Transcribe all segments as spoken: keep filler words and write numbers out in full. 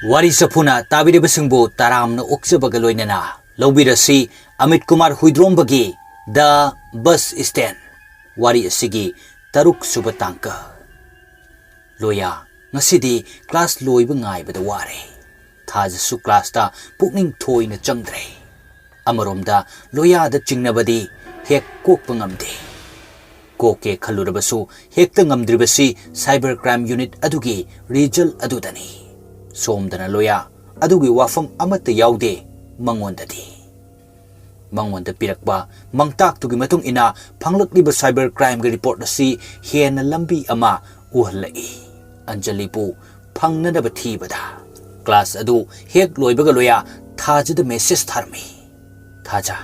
ꯋꯥꯔꯤ ꯆꯐꯨꯅ ꯇꯥꯕꯤꯔꯤꯕꯁꯤꯡꯕꯨ ꯇꯔꯥꯝꯅ ꯑꯣꯛꯆꯕꯒ ꯂꯣꯏꯅꯅ ꯂꯧꯕꯤꯔꯁꯤ Amit Kumar ꯍꯨꯏꯗ꯭ꯔꯣꯝꯕꯒꯤ The Bus Stand꯫ ꯋꯥꯔꯤ ꯑꯁꯤꯒꯤ ꯇꯔꯨꯛ ꯁꯨꯕ ꯇꯥꯡꯀꯛ꯫ ꯂꯣꯌꯥ, ꯉꯁꯤꯗꯤ ꯀ꯭ꯂꯥꯁ ꯂꯣꯏꯕ ꯉꯥꯏꯕꯗ ꯋꯥꯔꯦ꯫ ꯊꯥꯖꯁꯨ ꯀ꯭ꯂꯥꯁꯇ ꯄꯨꯛꯅꯤꯡ ꯊꯣꯏꯅ ꯆꯪꯗ꯭ꯔꯦ꯫ ꯑꯃꯔꯣꯝꯗ ꯂꯣꯌꯥꯗ ꯆꯤꯡꯅꯕꯗꯤ ꯍꯦꯛ ꯀꯣꯛꯄ ꯉꯝꯗꯦ꯫ ꯀꯣꯛꯀꯦ ꯈꯜꯂꯨꯔꯕꯁꯨ ꯍꯦꯛꯇ ꯉꯝꯗ꯭ꯔꯤꯕꯁꯤ cyber crime unit ꯑꯗꯨꯒꯤ result ꯑꯗꯨꯗꯅꯤ꯫ ꯁꯣꯝꯗꯅ ꯂꯣꯌꯥ, ꯑꯗꯨꯒꯤ ꯋꯥꯐꯝ ꯑꯃꯠꯇ ꯌꯥꯎꯗꯦ ꯃꯉꯣꯟꯗꯗꯤ꯫ ꯃꯉꯣꯟꯗ ꯄꯤꯔꯛꯄ ꯃꯥꯡꯇꯥꯛꯇꯨꯒꯤ ꯃꯇꯨꯡ ꯏꯟꯅ ꯐꯪꯂꯛꯂꯤꯕ cyber crimeꯒꯤ report ꯑꯁꯤ ꯍꯦꯟꯅ ꯂꯝꯕꯤ ꯑꯃ ꯎꯍꯜꯂꯛꯏ꯫ ꯑꯟꯖꯂꯤꯕꯨ ꯐꯪꯅꯅꯕ ꯊꯤꯕꯗ꯫ ꯀ꯭ꯂꯥꯁ ꯑꯗꯨ ꯍꯦꯛ ꯂꯣꯏꯕꯒ ꯂꯣꯌꯥ ꯊꯥꯖꯗ message ꯊꯥꯔꯝꯃꯤ꯫ "ꯊꯥꯖ,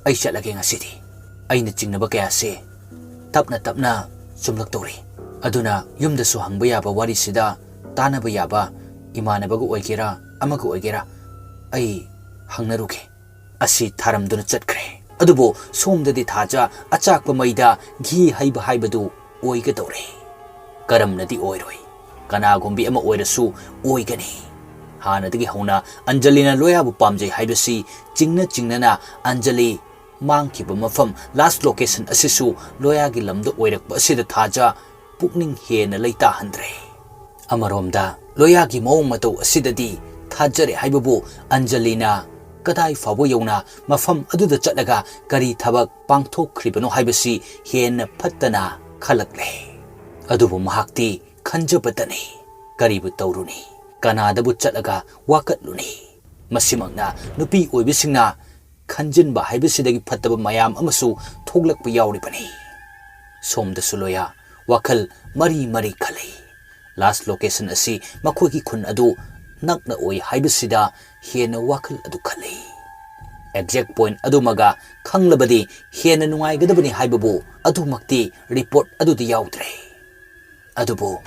ꯑꯩ ꯆꯠꯂꯒꯦ ꯉꯁꯤꯗꯤ꯫ ꯑꯩꯅ ꯆꯤꯡꯅꯕ ꯀꯌꯥꯁꯦ ꯇꯞꯅ ꯇꯞꯅ ꯆꯨꯝꯂꯛꯇꯧꯔꯤ꯫ ꯑꯗꯨꯅ ꯌꯨꯝꯗꯁꯨ ꯍꯪꯕ ꯌꯥꯕ ꯋꯥꯔꯤꯁꯤꯗ ꯇꯥꯟꯅꯕ ꯌꯥꯕ ꯏꯃꯥꯟꯅꯕꯒ ꯑꯣꯏꯒꯦꯔꯥ ꯑꯃꯒ ꯑꯣꯏꯒꯦꯔꯥ ꯑꯩ ꯍꯪꯅꯔꯨꯒꯦ"꯫ ꯑꯁꯤ ꯊꯥꯔꯝꯗꯨꯅ ꯆꯠꯈ꯭ꯔꯦ꯫ ꯑꯗꯨꯕꯨ ꯁꯣꯝꯗꯗꯤ ꯊꯥꯖ ꯑꯆꯥꯛꯄ ꯃꯩꯗ ꯘꯤ ꯍꯩꯕ ꯍꯥꯏꯕꯗꯨ ꯑꯣꯏꯒꯗꯧꯔꯦ꯫ ꯀꯔꯝꯅꯗꯤ ꯑꯣꯏꯔꯣꯏ? ꯀꯅꯥꯒꯨꯝꯕꯤ ꯑꯃ ꯑꯣꯏꯔꯁꯨ ꯑꯣꯏꯒꯅꯤ꯫ ꯍꯥꯟꯅꯗꯒꯤ ꯍꯧꯅ ꯑꯟꯖꯂꯤꯅ ꯂꯣꯌꯥꯕꯨ ꯄꯥꯝꯖꯩ ꯍꯥꯏꯕꯁꯤ ꯆꯤꯡꯅ ꯆꯤꯡꯅꯅ ꯑꯟꯖꯂꯤ ꯃꯥꯡꯈꯤꯕ ꯃꯐꯝ last location ꯑꯁꯤꯁꯨ ꯂꯣꯌꯥꯒꯤ ꯂꯝꯗ ꯑꯣꯏꯔꯛꯄ ꯑꯁꯤꯗ ꯊꯥꯖ ꯄꯨꯛꯅꯤꯡ ꯍꯦꯟꯅ ꯂꯩꯇꯥꯍꯟꯗ꯭ꯔꯦ꯫ ꯑꯃꯔꯣꯝꯗ ꯂꯣꯌꯥꯒꯤ ꯃꯑꯣꯡ ꯃꯇꯧ ꯑꯁꯤꯗꯗꯤ ꯊꯥꯖꯔꯦ ꯍꯥꯏꯕꯕꯨ ꯑꯟꯖꯂꯤꯅ ꯀꯗꯥꯏ ꯐꯥꯎꯕ ꯌꯧꯅ ꯃꯐꯝ ꯑꯗꯨꯗ ꯆꯠꯂꯒ ꯀꯔꯤ ꯊꯕꯛ ꯄꯥꯡꯊꯣꯛꯈ꯭ꯔꯤꯕꯅꯣ ꯍꯥꯏꯕꯁꯤ ꯍꯦꯟꯅ ꯐꯠꯇꯅ ꯈꯜꯂꯛꯂꯦ꯫ ꯑꯗꯨꯕꯨ ꯃꯍꯥꯛꯇꯤ ꯈꯟꯖꯕꯇꯅꯤ꯫ ꯀꯔꯤꯕꯨ ꯇꯧꯔꯨꯅꯤ? ꯀꯅꯥꯗꯕꯨ ꯆꯠꯂꯒ ꯋꯥꯀꯠꯂꯨꯅꯤ? ꯃꯁꯤꯃꯛꯅ ꯅꯨꯄꯤ ꯑꯣꯏꯕꯁꯤꯡꯅ ꯈꯟꯖꯤꯟꯕ ꯍꯥꯏꯕꯁꯤꯗꯒꯤ ꯐꯠꯇꯕ ꯃꯌꯥꯝ ꯑꯃꯁꯨ ꯊꯣꯛꯂꯛꯄ ꯌꯥꯎꯔꯤꯕꯅꯤ꯫ ꯁꯣꯝꯗꯁꯨ ꯂꯣꯌꯥ ꯋꯥꯈꯜ ꯃꯔꯤ ꯃꯔꯤ ꯈꯜꯂꯤ꯫ Last location ꯑꯁꯤ ꯃꯈꯣꯏꯒꯤ ꯈꯨꯟ ꯑꯗꯨ ꯅꯛꯅ ꯑꯣꯏ ꯍꯥꯏꯕꯁꯤꯗ ꯍꯦꯟꯅ ꯋꯥꯈꯜ ꯑꯗꯨ ꯈꯜꯂꯤ꯫ Exact point ꯑꯗꯨꯃꯒ ꯈꯪꯂꯕꯗꯤ ꯍꯦꯟꯅ ꯅꯨꯡꯉꯥꯏꯒꯗꯕꯅꯤ ꯍꯥꯏꯕꯕꯨ ꯑꯗꯨꯃꯛꯇꯤ report ꯑꯗꯨꯗ ꯌꯥꯎꯗ꯭ꯔꯦ꯫ ꯑꯗꯨꯕꯨ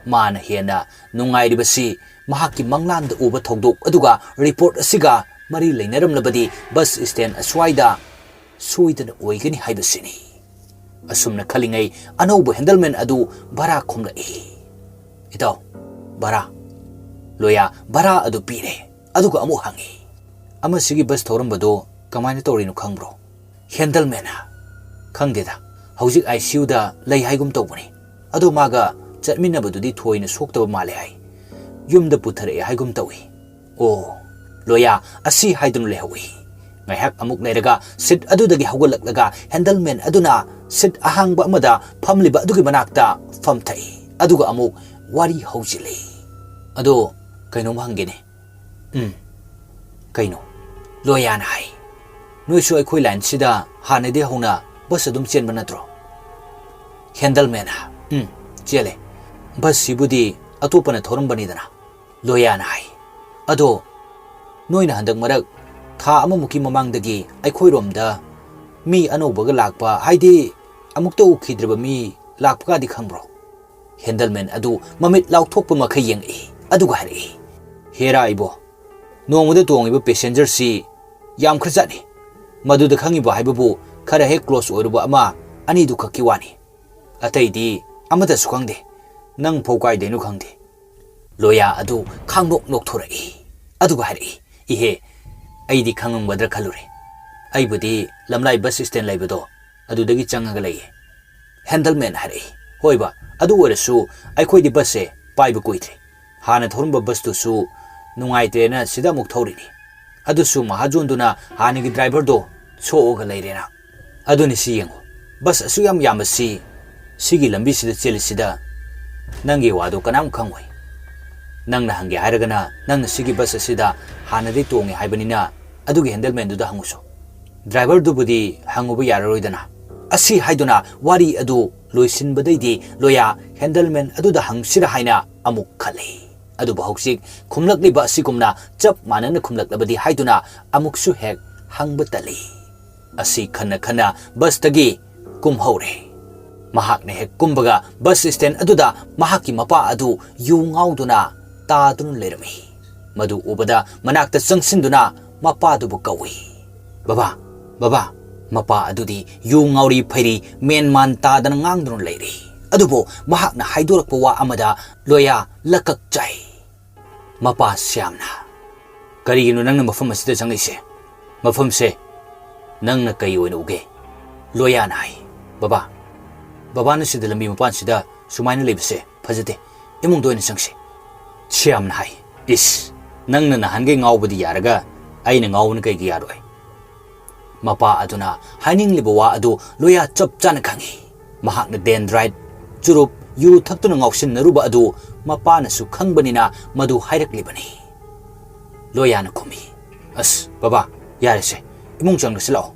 ꯃꯥꯅ ꯍꯦꯟꯅ ꯅꯨꯡꯉꯥꯏꯔꯤꯕꯁꯤ ꯃꯍꯥꯛꯀꯤ ꯃꯪꯂꯥꯟꯗ ꯎꯕ ꯊꯧꯗꯣꯛ ꯑꯗꯨꯒ report ꯑꯁꯤꯒ ꯃꯔꯤ ꯂꯩꯅꯔꯝꯂꯕꯗꯤ bus stand ꯑꯁ꯭ꯋꯥꯏꯗ ꯁꯣꯏꯗꯅ ꯑꯣꯏꯒꯅꯤ ꯍꯥꯏꯕꯁꯤꯅꯤ꯫ ꯑꯁꯨꯝꯅ ꯈꯜꯂꯤꯉꯩ ꯑꯅꯧꯕ handleman ꯑꯗꯨ ꯚꯔꯥ ꯈꯣꯝꯂꯛꯏ꯫ "ꯏꯇꯥꯎ, ꯚꯔꯥ, ꯂꯣꯌꯥ ꯚꯔꯥ ꯑꯗꯨ ꯄꯤꯔꯦ, ꯑꯗꯨꯒ ꯑꯃꯨꯛ ꯍꯪꯉꯤ, "ꯑꯃꯁꯤꯒꯤ ꯕꯁ ꯊꯧꯔꯝꯕꯗꯣ ꯀꯃꯥꯏꯅ ꯇꯧꯔꯤꯅꯣ ꯈꯪꯕ꯭ꯔꯣ?" ꯍꯦꯟꯗꯜꯃꯦꯟꯅ, "ꯈꯪꯗꯦꯗ, ꯍꯧꯖꯤꯛ ꯑꯥꯏ ꯁꯤ ꯌꯨꯗ ꯂꯩ ꯍꯥꯏꯒꯨꯝ ꯇꯧꯕꯅꯤ꯫ ꯑꯗꯣ ꯃꯥꯒ ꯆꯠꯃꯤꯟꯅꯕꯗꯨꯗꯤ ꯊꯣꯏꯅ ꯁꯣꯛꯇꯕ ꯃꯥꯜꯂꯦ ꯍꯥꯏ꯫ ꯌꯨꯝꯗ ꯄꯨꯊꯔꯛꯑꯦ ꯍꯥꯏꯒꯨꯝ ꯇꯧꯏ꯫" "ꯑꯣ꯫" ꯂꯣꯌꯥ ꯑꯁꯤ ꯍꯥꯏꯗꯨꯅ ꯂꯩꯍꯧꯏ꯫ ꯉꯥꯏꯍꯥꯛ ꯑꯃꯨꯛ ꯂꯩꯔꯒ ꯁꯤꯠ ꯑꯗꯨꯗꯒꯤ ꯍꯧꯒꯠꯂꯛꯂꯒ ꯍꯦꯟꯗꯜꯃꯦꯟ ꯑꯗꯨꯅ ꯁꯤꯠ ꯑꯍꯥꯡꯕ ꯑꯃꯗ ꯐꯝꯂꯤꯕ ꯑꯗꯨꯒꯤ ꯃꯅꯥꯛꯇ ꯐꯝꯊꯩ꯫ ꯑꯗꯨꯒ ꯑꯃꯨꯛ ꯋꯥꯔꯤ ꯍꯧꯖꯤꯜꯂꯤ꯫ "ꯑꯗꯣ ꯀꯩꯅꯣꯝ ꯍꯪꯒꯦꯅꯦ꯫" "ꯎꯝ, ꯀꯩꯅꯣ?" ꯂꯣꯌꯥꯅ ꯍꯥꯏ꯫ "ꯅꯣꯏꯁꯨ ꯑꯩꯈꯣꯏ ꯂꯥꯏꯟꯁꯤꯗ ꯍꯥꯟꯅꯗꯤ ꯍꯧꯅ ꯕꯁ ꯑꯗꯨꯝ ꯆꯦꯟꯕ ꯅꯠꯇ꯭ꯔꯣ?" ꯍꯦꯟꯗꯜꯃꯦꯟꯅ, "ꯎꯝ, ꯆꯦꯜꯂꯦ꯫ ꯕꯁꯁꯤꯕꯨꯗꯤ ꯑꯇꯣꯞꯄꯅ ꯊꯧꯔꯝꯕꯅꯤꯗꯅ꯫" ꯂꯣꯌꯥꯅ ꯍꯥꯏ꯫ "ꯑꯗꯣ ꯅꯣꯏꯅ ꯍꯟꯗꯛ ꯃꯔꯛ ꯊꯥ ꯑꯃꯃꯨꯛꯀꯤ ꯃꯃꯥꯡꯗꯒꯤ ꯑꯩꯈꯣꯏꯔꯣꯝꯗ ꯃꯤ ꯑꯅꯧꯕꯒ ꯂꯥꯛꯄ, ꯍꯥꯏꯗꯤ ꯑꯃꯨꯛꯇ ꯎꯈꯤꯗ꯭ꯔꯤꯕ ꯃꯤ ꯂꯥꯛꯄꯒꯗꯤ ꯈꯪꯕ꯭ꯔꯣ?" ꯍꯦꯟꯗꯜꯃꯦꯟ ꯑꯗꯨ ꯃꯃꯤꯠ ꯂꯥꯎꯊꯣꯛꯄ ꯃꯈꯩ ꯌꯦꯡꯉꯛꯏ, ꯑꯗꯨꯒ ꯍꯥꯏꯔꯛꯏ, "ꯍꯦꯔꯥ ꯏꯕꯣ, ꯅꯣꯡꯃꯗ ꯇꯣꯡꯉꯤꯕ ꯄꯦꯁꯦꯟꯖꯔꯁꯤ ꯌꯥꯝꯈ꯭ꯔꯖꯥꯠꯅꯤ꯫ ꯃꯗꯨꯗ ꯈꯪꯉꯤꯕ ꯍꯥꯏꯕꯕꯨ ꯈꯔ ꯍꯦꯛ ꯀ꯭ꯂꯣꯁ ꯑꯣꯏꯔꯨꯕ ꯑꯃ ꯑꯅꯤꯗꯨ ꯈꯛꯀꯤ ꯋꯥꯅꯤ꯫ ꯑꯇꯩꯗꯤ ꯑꯃꯠꯇꯁꯨ ꯈꯪꯗꯦ꯫ ꯅꯪ ꯐꯥꯎ ꯀꯥꯏꯗꯩꯅꯣ ꯈꯪꯗꯦ꯫" ꯂꯣꯌꯥ ꯑꯗꯨ ꯈꯥꯡꯅꯣꯛ ꯅꯣꯛꯊꯣꯔꯛꯏ, ꯑꯗꯨꯒ ꯍꯥꯏꯔꯛꯏ, "ꯏꯍꯦ, ꯑꯩꯗꯤ ꯈꯪꯉꯝꯒꯗ꯭ꯔꯥ ꯈꯜꯂꯨꯔꯦ꯫ ꯑꯩꯕꯨꯗꯤ ꯂꯝꯂꯥꯏ ꯕꯁ ꯁ꯭ꯇꯦꯟ ꯂꯩꯕꯗꯣ, ꯑꯗꯨꯗꯒꯤ ꯆꯪꯉꯒ ꯂꯩꯌꯦ꯫" ꯍꯦꯟꯗꯜꯃꯦꯟ ꯍꯥꯏꯔꯛꯏ, "ꯍꯣꯏꯕ, ꯑꯗꯨ ꯑꯣꯏꯔꯁꯨ ꯑꯩꯈꯣꯏꯗꯤ ꯕꯁꯁꯦ ꯄꯥꯏꯕ ꯀꯨꯏꯗ꯭ꯔꯤ꯫ ꯍꯥꯟꯅ ꯊꯧꯔꯝꯕ ꯕꯁꯇꯨꯁꯨ ꯅꯨꯡꯉꯥꯏꯇ꯭ꯔꯦꯅ ꯁꯤꯗ ꯑꯃꯨꯛ ꯊꯧꯔꯤꯅꯤ꯫ ꯑꯗꯨꯁꯨ ꯃꯍꯥꯖꯣꯟꯗꯨꯅ ꯍꯥꯟꯅꯒꯤ ꯗ꯭ꯔꯥꯏꯚꯔꯗꯣ ꯁꯣꯛꯑꯒ ꯂꯩꯔꯦꯅ꯫ ꯑꯗꯨꯅꯤ ꯁꯤ ꯌꯦꯡꯉꯨ, ꯕꯁ ꯑꯁꯨꯛ ꯌꯥꯝ ꯌꯥꯝꯕꯁꯤ ꯁꯤꯒꯤ ꯂꯝꯕꯤꯁꯤꯗ ꯆꯦꯜꯂꯤꯁꯤꯗ ꯅꯪꯒꯤ ꯋꯥꯗꯣ ꯀꯅꯥꯝ ꯈꯪꯉꯣꯏ꯫ ꯅꯪꯅ ꯍꯪꯒꯦ ꯍꯥꯏꯔꯒꯅ ꯅꯪꯅ ꯁꯤꯒꯤ ꯕꯁ ꯑꯁꯤꯗ ꯍꯥꯟꯅꯗꯩ ꯇꯣꯡꯉꯦ ꯍꯥꯏꯕꯅꯤꯅ ꯑꯗꯨꯒꯤ ꯍꯦꯟꯗꯜꯃꯦꯟꯗꯨꯗ ꯍꯪꯉꯨꯁꯨ꯫ ꯗ꯭ꯔꯥꯏꯚꯔꯗꯨꯕꯨꯗꯤ ꯍꯪꯉꯨꯕ ꯌꯥꯔꯔꯣꯏꯗꯅ꯫" ꯑꯁꯤ ꯍꯥꯏꯗꯨꯅ ꯋꯥꯔꯤ ꯑꯗꯨ ꯂꯣꯏꯁꯤꯟꯕꯗꯩꯗꯤ ꯂꯣꯌꯥ ꯍꯦꯟꯗꯜꯃꯦꯟ ꯑꯗꯨꯗ ꯍꯪꯁꯤꯔ ꯍꯥꯏꯅ ꯑꯃꯨꯛ ꯈꯜꯂꯤ꯫ ꯑꯗꯨꯕꯨ ꯍꯧꯖꯤꯛ ꯈꯨꯝꯂꯛꯂꯤꯕ ꯑꯁꯤꯒꯨꯝꯅ ꯆꯞ ꯃꯥꯟꯅꯅ ꯈꯨꯝꯂꯛꯂꯕꯗꯤ ꯍꯥꯏꯗꯨꯅ ꯑꯃꯨꯛꯁꯨ ꯍꯦꯛ ꯍꯪꯕ ꯇꯜꯂꯤ꯫ ꯑꯁꯤ ꯈꯟꯅ ꯈꯟꯅ ꯕꯁꯇꯒꯤ ꯀꯨꯝꯍꯧꯔꯦ꯫ ꯃꯍꯥꯛꯅ ꯍꯦꯛ ꯀꯨꯝꯕꯒ ꯕꯁ ꯁ꯭ꯇꯦꯟ ꯑꯗꯨꯗ ꯃꯍꯥꯛꯀꯤ ꯃꯄꯥ ꯑꯗꯨ ꯌꯨ ꯉꯥꯎꯗꯨꯅ ꯇꯥꯗꯨꯅ ꯂꯩꯔꯝꯃꯤ꯫ ꯃꯗꯨ ꯎꯕꯗ ꯃꯅꯥꯛꯇ ꯆꯪꯁꯤꯟꯗꯨꯅ ꯃꯄꯥꯗꯨꯕꯨ ꯀꯧꯏ꯫ "ꯕꯕꯥ, ꯕꯕꯥ!" ꯃꯄꯥ ꯑꯗꯨꯗꯤ ꯌꯨ ꯉꯥꯎꯔꯤ ꯐꯩꯔꯤ ꯃꯦꯟ ꯃꯥꯟ ꯇꯥꯗꯅ ꯉꯥꯡꯗꯨꯅ ꯂꯩꯔꯤ꯫ ꯑꯗꯨꯕꯨ ꯃꯍꯥꯛꯅ ꯍꯥꯏꯗꯣꯔꯛꯄ ꯋꯥ ꯑꯃꯗ ꯂꯣꯌꯥ ꯂꯀꯛ ꯆꯥꯏ꯫ ꯃꯄꯥ ꯁ꯭ꯌꯥꯝꯅ, "ꯀꯔꯤꯒꯤꯅꯣ ꯅꯪꯅ ꯃꯐꯝ ꯑꯁꯤꯗ ꯆꯪꯂꯛꯏꯁꯦ? ꯃꯐꯝꯁꯦ ꯅꯪꯅ ꯀꯩ ꯑꯣꯏꯅ ꯎꯒꯦ?" ꯂꯣꯌꯥꯅ ꯍꯥꯏ, "ꯕꯕꯥ, ꯕꯕꯥꯅ ꯁꯤꯗ ꯂꯝꯕꯤ ꯃꯄꯥꯟꯁꯤꯗ ꯁꯨꯃꯥꯏꯅ ꯂꯩꯕꯁꯦ ꯐꯖꯗꯦ꯫ ꯏꯃꯨꯡꯗ ꯑꯣꯏꯅ ꯆꯪꯁꯤ꯫" ꯁ꯭ꯌꯥꯝꯅ ꯍꯥꯏ, "ꯏꯁ, ꯅꯪꯅ ꯅꯍꯥꯟꯒꯩ ꯉꯥꯎꯕꯗꯤ ꯌꯥꯔꯒ ꯑꯩꯅ ꯉꯥꯎꯕꯅ ꯀꯩꯒꯤ ꯌꯥꯔꯣꯏ?" ꯃꯄꯥ ꯑꯗꯨꯅ ꯍꯥꯏꯅꯤꯡꯂꯤꯕ ꯋꯥ ꯑꯗꯨ ꯂꯣꯌꯥ ꯆꯞ ꯆꯥꯅ ꯈꯪꯏ꯫ ꯃꯍꯥꯛꯅ ꯗꯦꯟꯗ꯭ꯔꯥꯏꯠ, ꯆꯨꯔꯨꯞ, ꯌꯨ ꯊꯛꯇꯨꯅ ꯉꯥꯎꯁꯤꯟꯅꯔꯨꯕ ꯑꯗꯨ ꯃꯄꯥꯅꯁꯨ ꯈꯪꯕꯅꯤꯅ ꯃꯗꯨ ꯍꯥꯏꯔꯛꯂꯤꯕꯅꯤ꯫ ꯂꯣꯌꯥꯅ ꯈꯨꯝꯃꯤ, "ꯑꯁ, ꯕꯕꯥ, ꯌꯥꯔꯦꯁꯦ, ꯏꯃꯨꯡ ꯆꯪꯂꯁꯤ ꯂꯥꯛꯑꯣ꯫"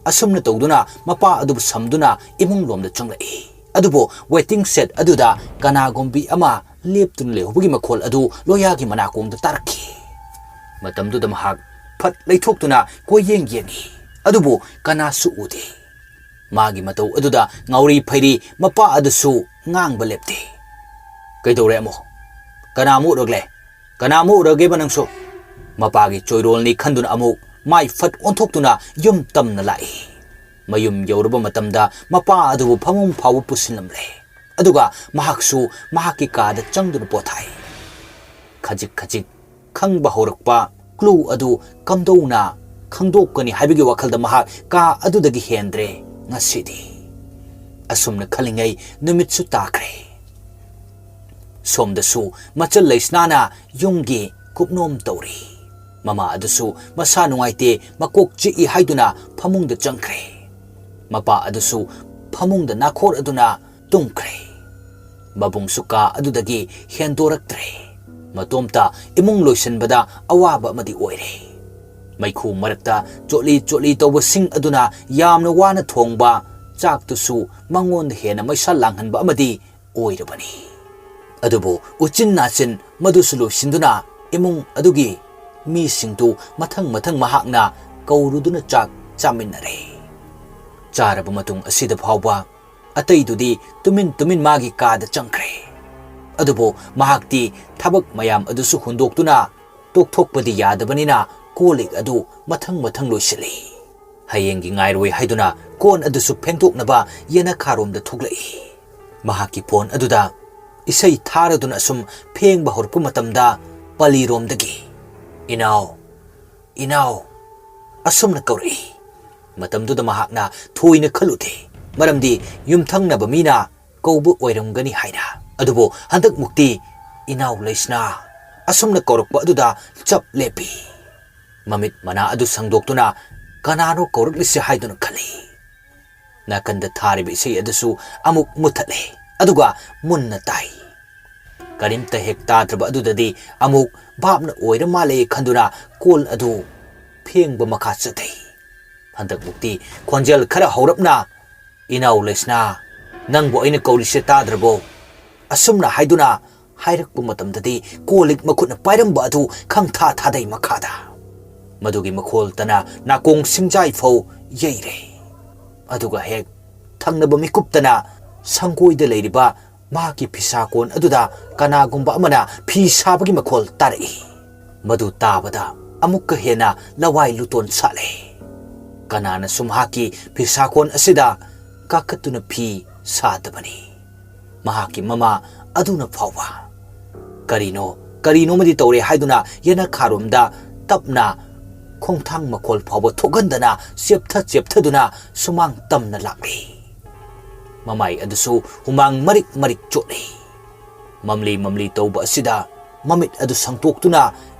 ꯑꯁꯨꯝꯅ ꯇꯧꯗꯨꯅ ꯃꯄꯥ ꯑꯗꯨꯕꯨ ꯁꯝꯗꯨꯅ ꯏꯃꯨꯡ ꯂꯣꯝꯗ ꯆꯪꯂꯛꯏ꯫ ꯑꯗꯨꯕꯨ ꯋꯦꯇꯤꯡ ꯁꯦꯠ ꯑꯗꯨꯗ ꯀꯅꯥꯒꯨꯝꯕꯤ ꯑꯃ ꯂꯦꯞꯇꯨꯅ ꯂꯩꯍꯧꯕꯒꯤ ꯃꯈꯣꯜ ꯑꯗꯨ ꯂꯣꯌꯥꯒꯤ ꯃꯅꯥꯀꯣꯡꯗ ꯇꯥꯔꯛꯈꯤ꯫ ꯃꯇꯝꯗꯨꯗ ꯃꯍꯥꯛ ꯐꯠ ꯂꯩꯊꯣꯛꯇꯨꯅ ꯀꯣꯏꯌꯦꯡ ꯌꯦꯡꯉꯤ꯫ ꯑꯗꯨꯕꯨ ꯀꯅꯥꯁꯨ ꯎꯗꯦ꯫ ꯃꯥꯒꯤ ꯃꯇꯧ ꯑꯗꯨꯗ ꯉꯥꯎꯔꯤ ꯐꯩꯔꯤ ꯃꯄꯥ ꯑꯗꯨꯁꯨ ꯉꯥꯡꯕ ꯂꯦꯞꯇꯦ꯫ "ꯀꯩꯗꯧꯔꯦ ꯑꯃꯨꯛ? ꯀꯅꯥ ꯑꯃꯨꯛ ꯎꯔꯛꯂꯦ? ꯀꯅꯥ ꯑꯃꯨꯛ ꯎꯔꯒꯦꯕ ꯅꯪꯁꯨ?" ꯃꯄꯥꯒꯤ ꯆꯣꯏꯔꯣꯜꯅꯤ ꯈꯟꯗꯨꯅ ꯑꯃꯨꯛ ꯃꯥꯏ ꯐꯠ ꯑꯣꯟꯊꯣꯛꯇꯨꯅ ꯌꯨꯝ ꯇꯝꯅ ꯂꯥꯛꯏ꯫ ꯃꯌꯨꯝ ꯌꯧꯔꯕ ꯃꯇꯝꯗ ꯃꯄꯥ ꯑꯗꯨꯕꯨ ꯐꯃꯨꯡ ꯐꯥꯎꯕ ꯄꯨꯁꯤꯜꯂꯝꯂꯦ꯫ ꯑꯗꯨꯒ ꯃꯍꯥꯛꯁꯨ ꯃꯍꯥꯛꯀꯤ ꯀꯥꯗ ꯆꯪꯗꯨꯅ ꯄꯣꯊꯥꯏ꯫ ꯈꯖꯤꯛ ꯈꯖꯤꯛ ꯈꯪꯕ ꯍꯧꯔꯛꯄ ꯀ꯭ꯂꯨ ꯑꯗꯨ ꯀꯝꯗꯧꯅ ꯈꯪꯗꯣꯛꯀꯅꯤ ꯍꯥꯏꯕꯒꯤ ꯋꯥꯈꯜꯗ ꯃꯍꯥꯛ ꯀꯥ ꯑꯗꯨꯗꯒꯤ ꯍꯦꯟꯗ꯭ꯔꯦ ꯉꯁꯤꯗꯤ꯫ ꯑꯁꯨꯝꯅ ꯈꯜꯂꯤꯉꯩ ꯅꯨꯃꯤꯠꯁꯨ ꯇꯥꯈ꯭ꯔꯦ꯫ ꯁꯣꯝꯗꯁꯨ ꯃꯆꯜ ꯂꯩꯁꯅꯥꯅ ꯌꯨꯝꯒꯤ ꯀꯨꯞꯅꯣꯝ ꯇꯧꯔꯤ꯫ ꯃꯃꯥ ꯑꯗꯨꯁꯨ ꯃꯁꯥ ꯅꯨꯡꯉꯥꯏꯇꯦ, ꯃꯀꯣꯛ ꯆꯤꯛꯏ ꯍꯥꯏꯗꯨꯅ ꯐꯃꯨꯡꯗ ꯆꯪꯈ꯭ꯔꯦ꯫ ꯃꯄꯥ ꯑꯗꯨꯁꯨ ꯐꯃꯨꯡꯗ ꯅꯥꯈꯣꯔ ꯑꯗꯨꯅ ꯇꯨꯝꯈ꯭ꯔꯦ꯫ ꯃꯕꯨꯡꯁꯨ ꯀꯥ ꯑꯗꯨꯗꯒꯤ ꯍꯦꯟꯗꯣꯔꯛꯇ꯭ꯔꯦ꯫ ꯃꯇꯣꯝꯇ ꯏꯃꯨꯡ ꯂꯣꯏꯁꯤꯟꯕꯗ ꯑꯋꯥꯕ ꯑꯃꯗꯤ ꯑꯣꯏꯔꯦ꯫ ꯃꯩꯈꯨ ꯃꯔꯛꯇ ꯆꯣꯠꯂꯤ ꯆꯣꯠꯂꯤ ꯇꯧꯕꯁꯤꯡ ꯑꯗꯨꯅ ꯌꯥꯝꯅ ꯋꯥꯅ ꯊꯣꯡꯕ ꯆꯥꯛꯇꯨꯁꯨ ꯃꯉꯣꯟꯗ ꯍꯦꯟꯅ ꯃꯩꯁꯥ ꯂꯥꯡꯍꯟꯕ ꯑꯃꯗꯤ ꯑꯣꯏꯔꯕꯅꯤ꯫ ꯑꯗꯨꯕꯨ ꯎꯆꯤꯟ ꯅꯥꯆꯤꯟ ꯃꯗꯨꯁꯨ ꯂꯣꯏꯁꯤꯟꯗꯨꯅ ꯏꯃꯨꯡ ꯑꯗꯨꯒꯤ ꯃꯤꯁꯤꯡꯗꯨ ꯃꯊꯪ ꯃꯊꯪ ꯃꯍꯥꯛꯅ ꯀꯧꯔꯨꯗꯨꯅ ꯆꯥꯛ ꯆꯥꯃꯤꯟꯅꯔꯦ꯫ ꯆꯥꯔꯕ ꯃꯇꯨꯡ ꯑꯁꯤꯗ ꯐꯥꯎꯕ ꯑꯇꯩꯗꯨꯗꯤ ꯇꯨꯃꯤꯟ ꯇꯨꯃꯤꯟ ꯃꯥꯒꯤ ꯀꯥꯗ ꯆꯪꯈ꯭ꯔꯦ꯫ ꯑꯗꯨꯕꯨ ꯃꯍꯥꯛꯇꯤ ꯊꯕꯛ ꯃꯌꯥꯝ ꯑꯗꯨꯁꯨ ꯍꯨꯟꯗꯣꯛꯇꯨꯅ ꯇꯣꯛꯊꯣꯛꯄꯗꯤ ꯌꯥꯗꯕꯅꯤꯅ ꯀꯣꯜ ꯂꯤꯛ ꯑꯗꯨ ꯃꯊꯪ ꯃꯊꯪ ꯂꯣꯏꯁꯤꯜꯂꯤ꯫ ꯍꯌꯦꯡꯒꯤ ꯉꯥꯏꯔꯣꯏ ꯍꯥꯏꯗꯨꯅ ꯀꯣꯟ ꯑꯗꯨꯁꯨ ꯐꯦꯡꯗꯣꯛꯅꯕ ꯌꯦꯅꯈꯥꯔꯣꯝꯗ ꯊꯣꯛꯂꯛꯏ꯫ ꯃꯍꯥꯛꯀꯤ ꯐꯣꯟ ꯑꯗꯨꯗ ꯏꯁꯩ ꯊꯥꯔꯗꯨꯅ ꯑꯁꯨꯝ ꯐꯦꯡꯕ ꯍꯧꯔꯛꯄ ꯃꯇꯝꯗ ꯄꯂꯤꯔꯣꯝꯗꯒꯤ, "ꯏꯅꯥꯎ, ꯏꯅꯥꯎ" ꯑꯁꯨꯝꯅ ꯀꯧꯔꯛꯏ꯫ ꯃꯇꯝꯗꯨꯗ ꯃꯍꯥꯛꯅ ꯊꯣꯏꯅ ꯈꯜꯂꯨꯗꯦ, ꯃꯔꯝꯗꯤ ꯌꯨꯝꯊꯪꯅꯕ ꯃꯤꯅ ꯀꯧꯕ ꯑꯣꯏꯔꯝꯒꯅꯤ ꯍꯥꯏꯅ꯫ ꯑꯗꯨꯕꯨ ꯍꯟꯗꯛꯃꯨꯛꯇꯤ "ꯏꯅꯥꯎ ꯂꯩꯁꯅꯥ" ꯑꯁꯨꯝꯅ ꯀꯧꯔꯛꯄ ꯑꯗꯨꯗ ꯆꯞ ꯂꯦꯞꯄꯤ꯫ ꯃꯃꯤꯠ ꯃꯅꯥ ꯑꯗꯨ ꯁꯪꯗꯣꯛꯇꯨꯅ ꯀꯅꯥꯅꯣ ꯀꯧꯔꯛꯂꯤꯁꯦ ꯍꯥꯏꯗꯨꯅ ꯈꯜꯂꯤ꯫ ꯅꯥꯀꯟꯗ ꯊꯥꯔꯤꯕ ꯏꯁꯩ ꯑꯗꯨꯁꯨ ꯑꯃꯨꯛ ꯃꯨꯊꯠꯂꯦ, ꯑꯗꯨꯒ ꯃꯨꯟꯅ ꯇꯥꯏ꯫ ꯀꯔꯤꯝꯇ ꯍꯦꯛ ꯇꯥꯗ꯭ꯔꯕ ꯑꯗꯨꯗꯗꯤ ꯑꯃꯨꯛ ꯚꯥꯞꯅ ꯑꯣꯏꯔ ꯃꯥꯜꯂꯦ ꯈꯟꯗꯨꯅ ꯀꯣꯜ ꯑꯗꯨ ꯐꯦꯡꯕ ꯃꯈꯥ ꯆꯠꯊꯩ꯫ ꯍꯟꯗꯛꯃꯨꯛꯇꯤ ꯈꯣꯟꯖꯦꯜ ꯈꯔ ꯍꯧꯔꯞꯅ, "ꯏꯅꯥꯎ ꯂꯩꯁꯅꯥ, ꯅꯪꯕꯨ ꯑꯩꯅ ꯀꯧꯔꯤꯁꯦ ꯇꯥꯗ꯭ꯔꯕꯣ?" ꯑꯁꯨꯝꯅ ꯍꯥꯏꯗꯨꯅ ꯍꯥꯏꯔꯛꯄ ꯃꯇꯝꯗꯗꯤ ꯀꯣꯜ ꯂꯤꯛ ꯃꯈꯨꯠꯅ ꯄꯥꯏꯔꯝꯕ ꯑꯗꯨ ꯈꯪꯊꯥ ꯊꯥꯗꯩ ꯃꯈꯥꯗ꯫ ꯃꯗꯨꯒꯤ ꯃꯈꯣꯜꯇꯅ ꯅꯥꯀꯣꯡ ꯁꯤꯡꯖꯥꯏ ꯐꯥꯎ ꯌꯩꯔꯦ꯫ ꯑꯗꯨꯒ ꯍꯦꯛ ꯊꯪꯅꯕ ꯃꯤꯀꯨꯞꯇꯅ ꯁꯪꯒꯣꯏꯗ ꯂꯩꯔꯤꯕ ꯃꯍꯥꯛꯀꯤ ꯐꯤꯁꯥꯀꯣꯟ ꯑꯗꯨꯗ ꯀꯅꯥꯒꯨꯝꯕ ꯑꯃꯅ ꯐꯤ ꯁꯥꯕꯒꯤ ꯃꯈꯣꯜ ꯇꯥꯔꯛꯏ꯫ ꯃꯗꯨ ꯇꯥꯕꯗ ꯑꯃꯨꯛꯀ ꯍꯦꯟꯅ ꯂꯋꯥꯏ ꯂꯨꯇꯣꯟ ꯁꯥꯠꯂꯦ꯫ ꯀꯅꯥꯅꯁꯨ ꯃꯍꯥꯛꯀꯤ ꯐꯤꯁꯥꯀꯣꯟ ꯑꯁꯤꯗ ꯀꯥꯈꯠꯇꯨꯅ ꯐꯤ ꯁꯥꯗꯕꯅꯤ꯫ ꯃꯍꯥꯛꯀꯤ ꯃꯃꯥ ꯑꯗꯨꯅ ꯐꯥꯎꯕ ꯀꯔꯤꯅꯣ, ꯀꯔꯤꯅꯣꯃꯗꯤ ꯇꯧꯔꯦ ꯍꯥꯏꯗꯨꯅ ꯌꯦꯅꯈꯥꯔꯣꯝꯗ ꯇꯞꯅ ꯈꯣꯡꯊꯥꯡ ꯃꯈꯣꯜ ꯐꯥꯎꯕ ꯊꯣꯛꯍꯟꯗꯅ ꯆꯦꯞꯊ ꯆꯦꯞꯊꯗꯨꯅ ꯁꯨꯃꯥꯡ ꯇꯝꯅ ꯂꯥꯛꯂꯤ꯫ ꯃꯃꯥꯏ ꯑꯗꯨꯁꯨ ꯍꯨꯃꯥꯡ ꯃꯔꯤꯛ ꯃꯔꯤꯛ ꯆꯣꯠꯂꯤ꯫ ꯃꯝꯂꯤ ꯃꯝꯂꯤ ꯇꯧꯕ ꯑꯁꯤꯗ ꯃꯃꯤꯠ ꯑꯗꯨ ꯁꯪꯇꯣꯛꯇꯨꯅ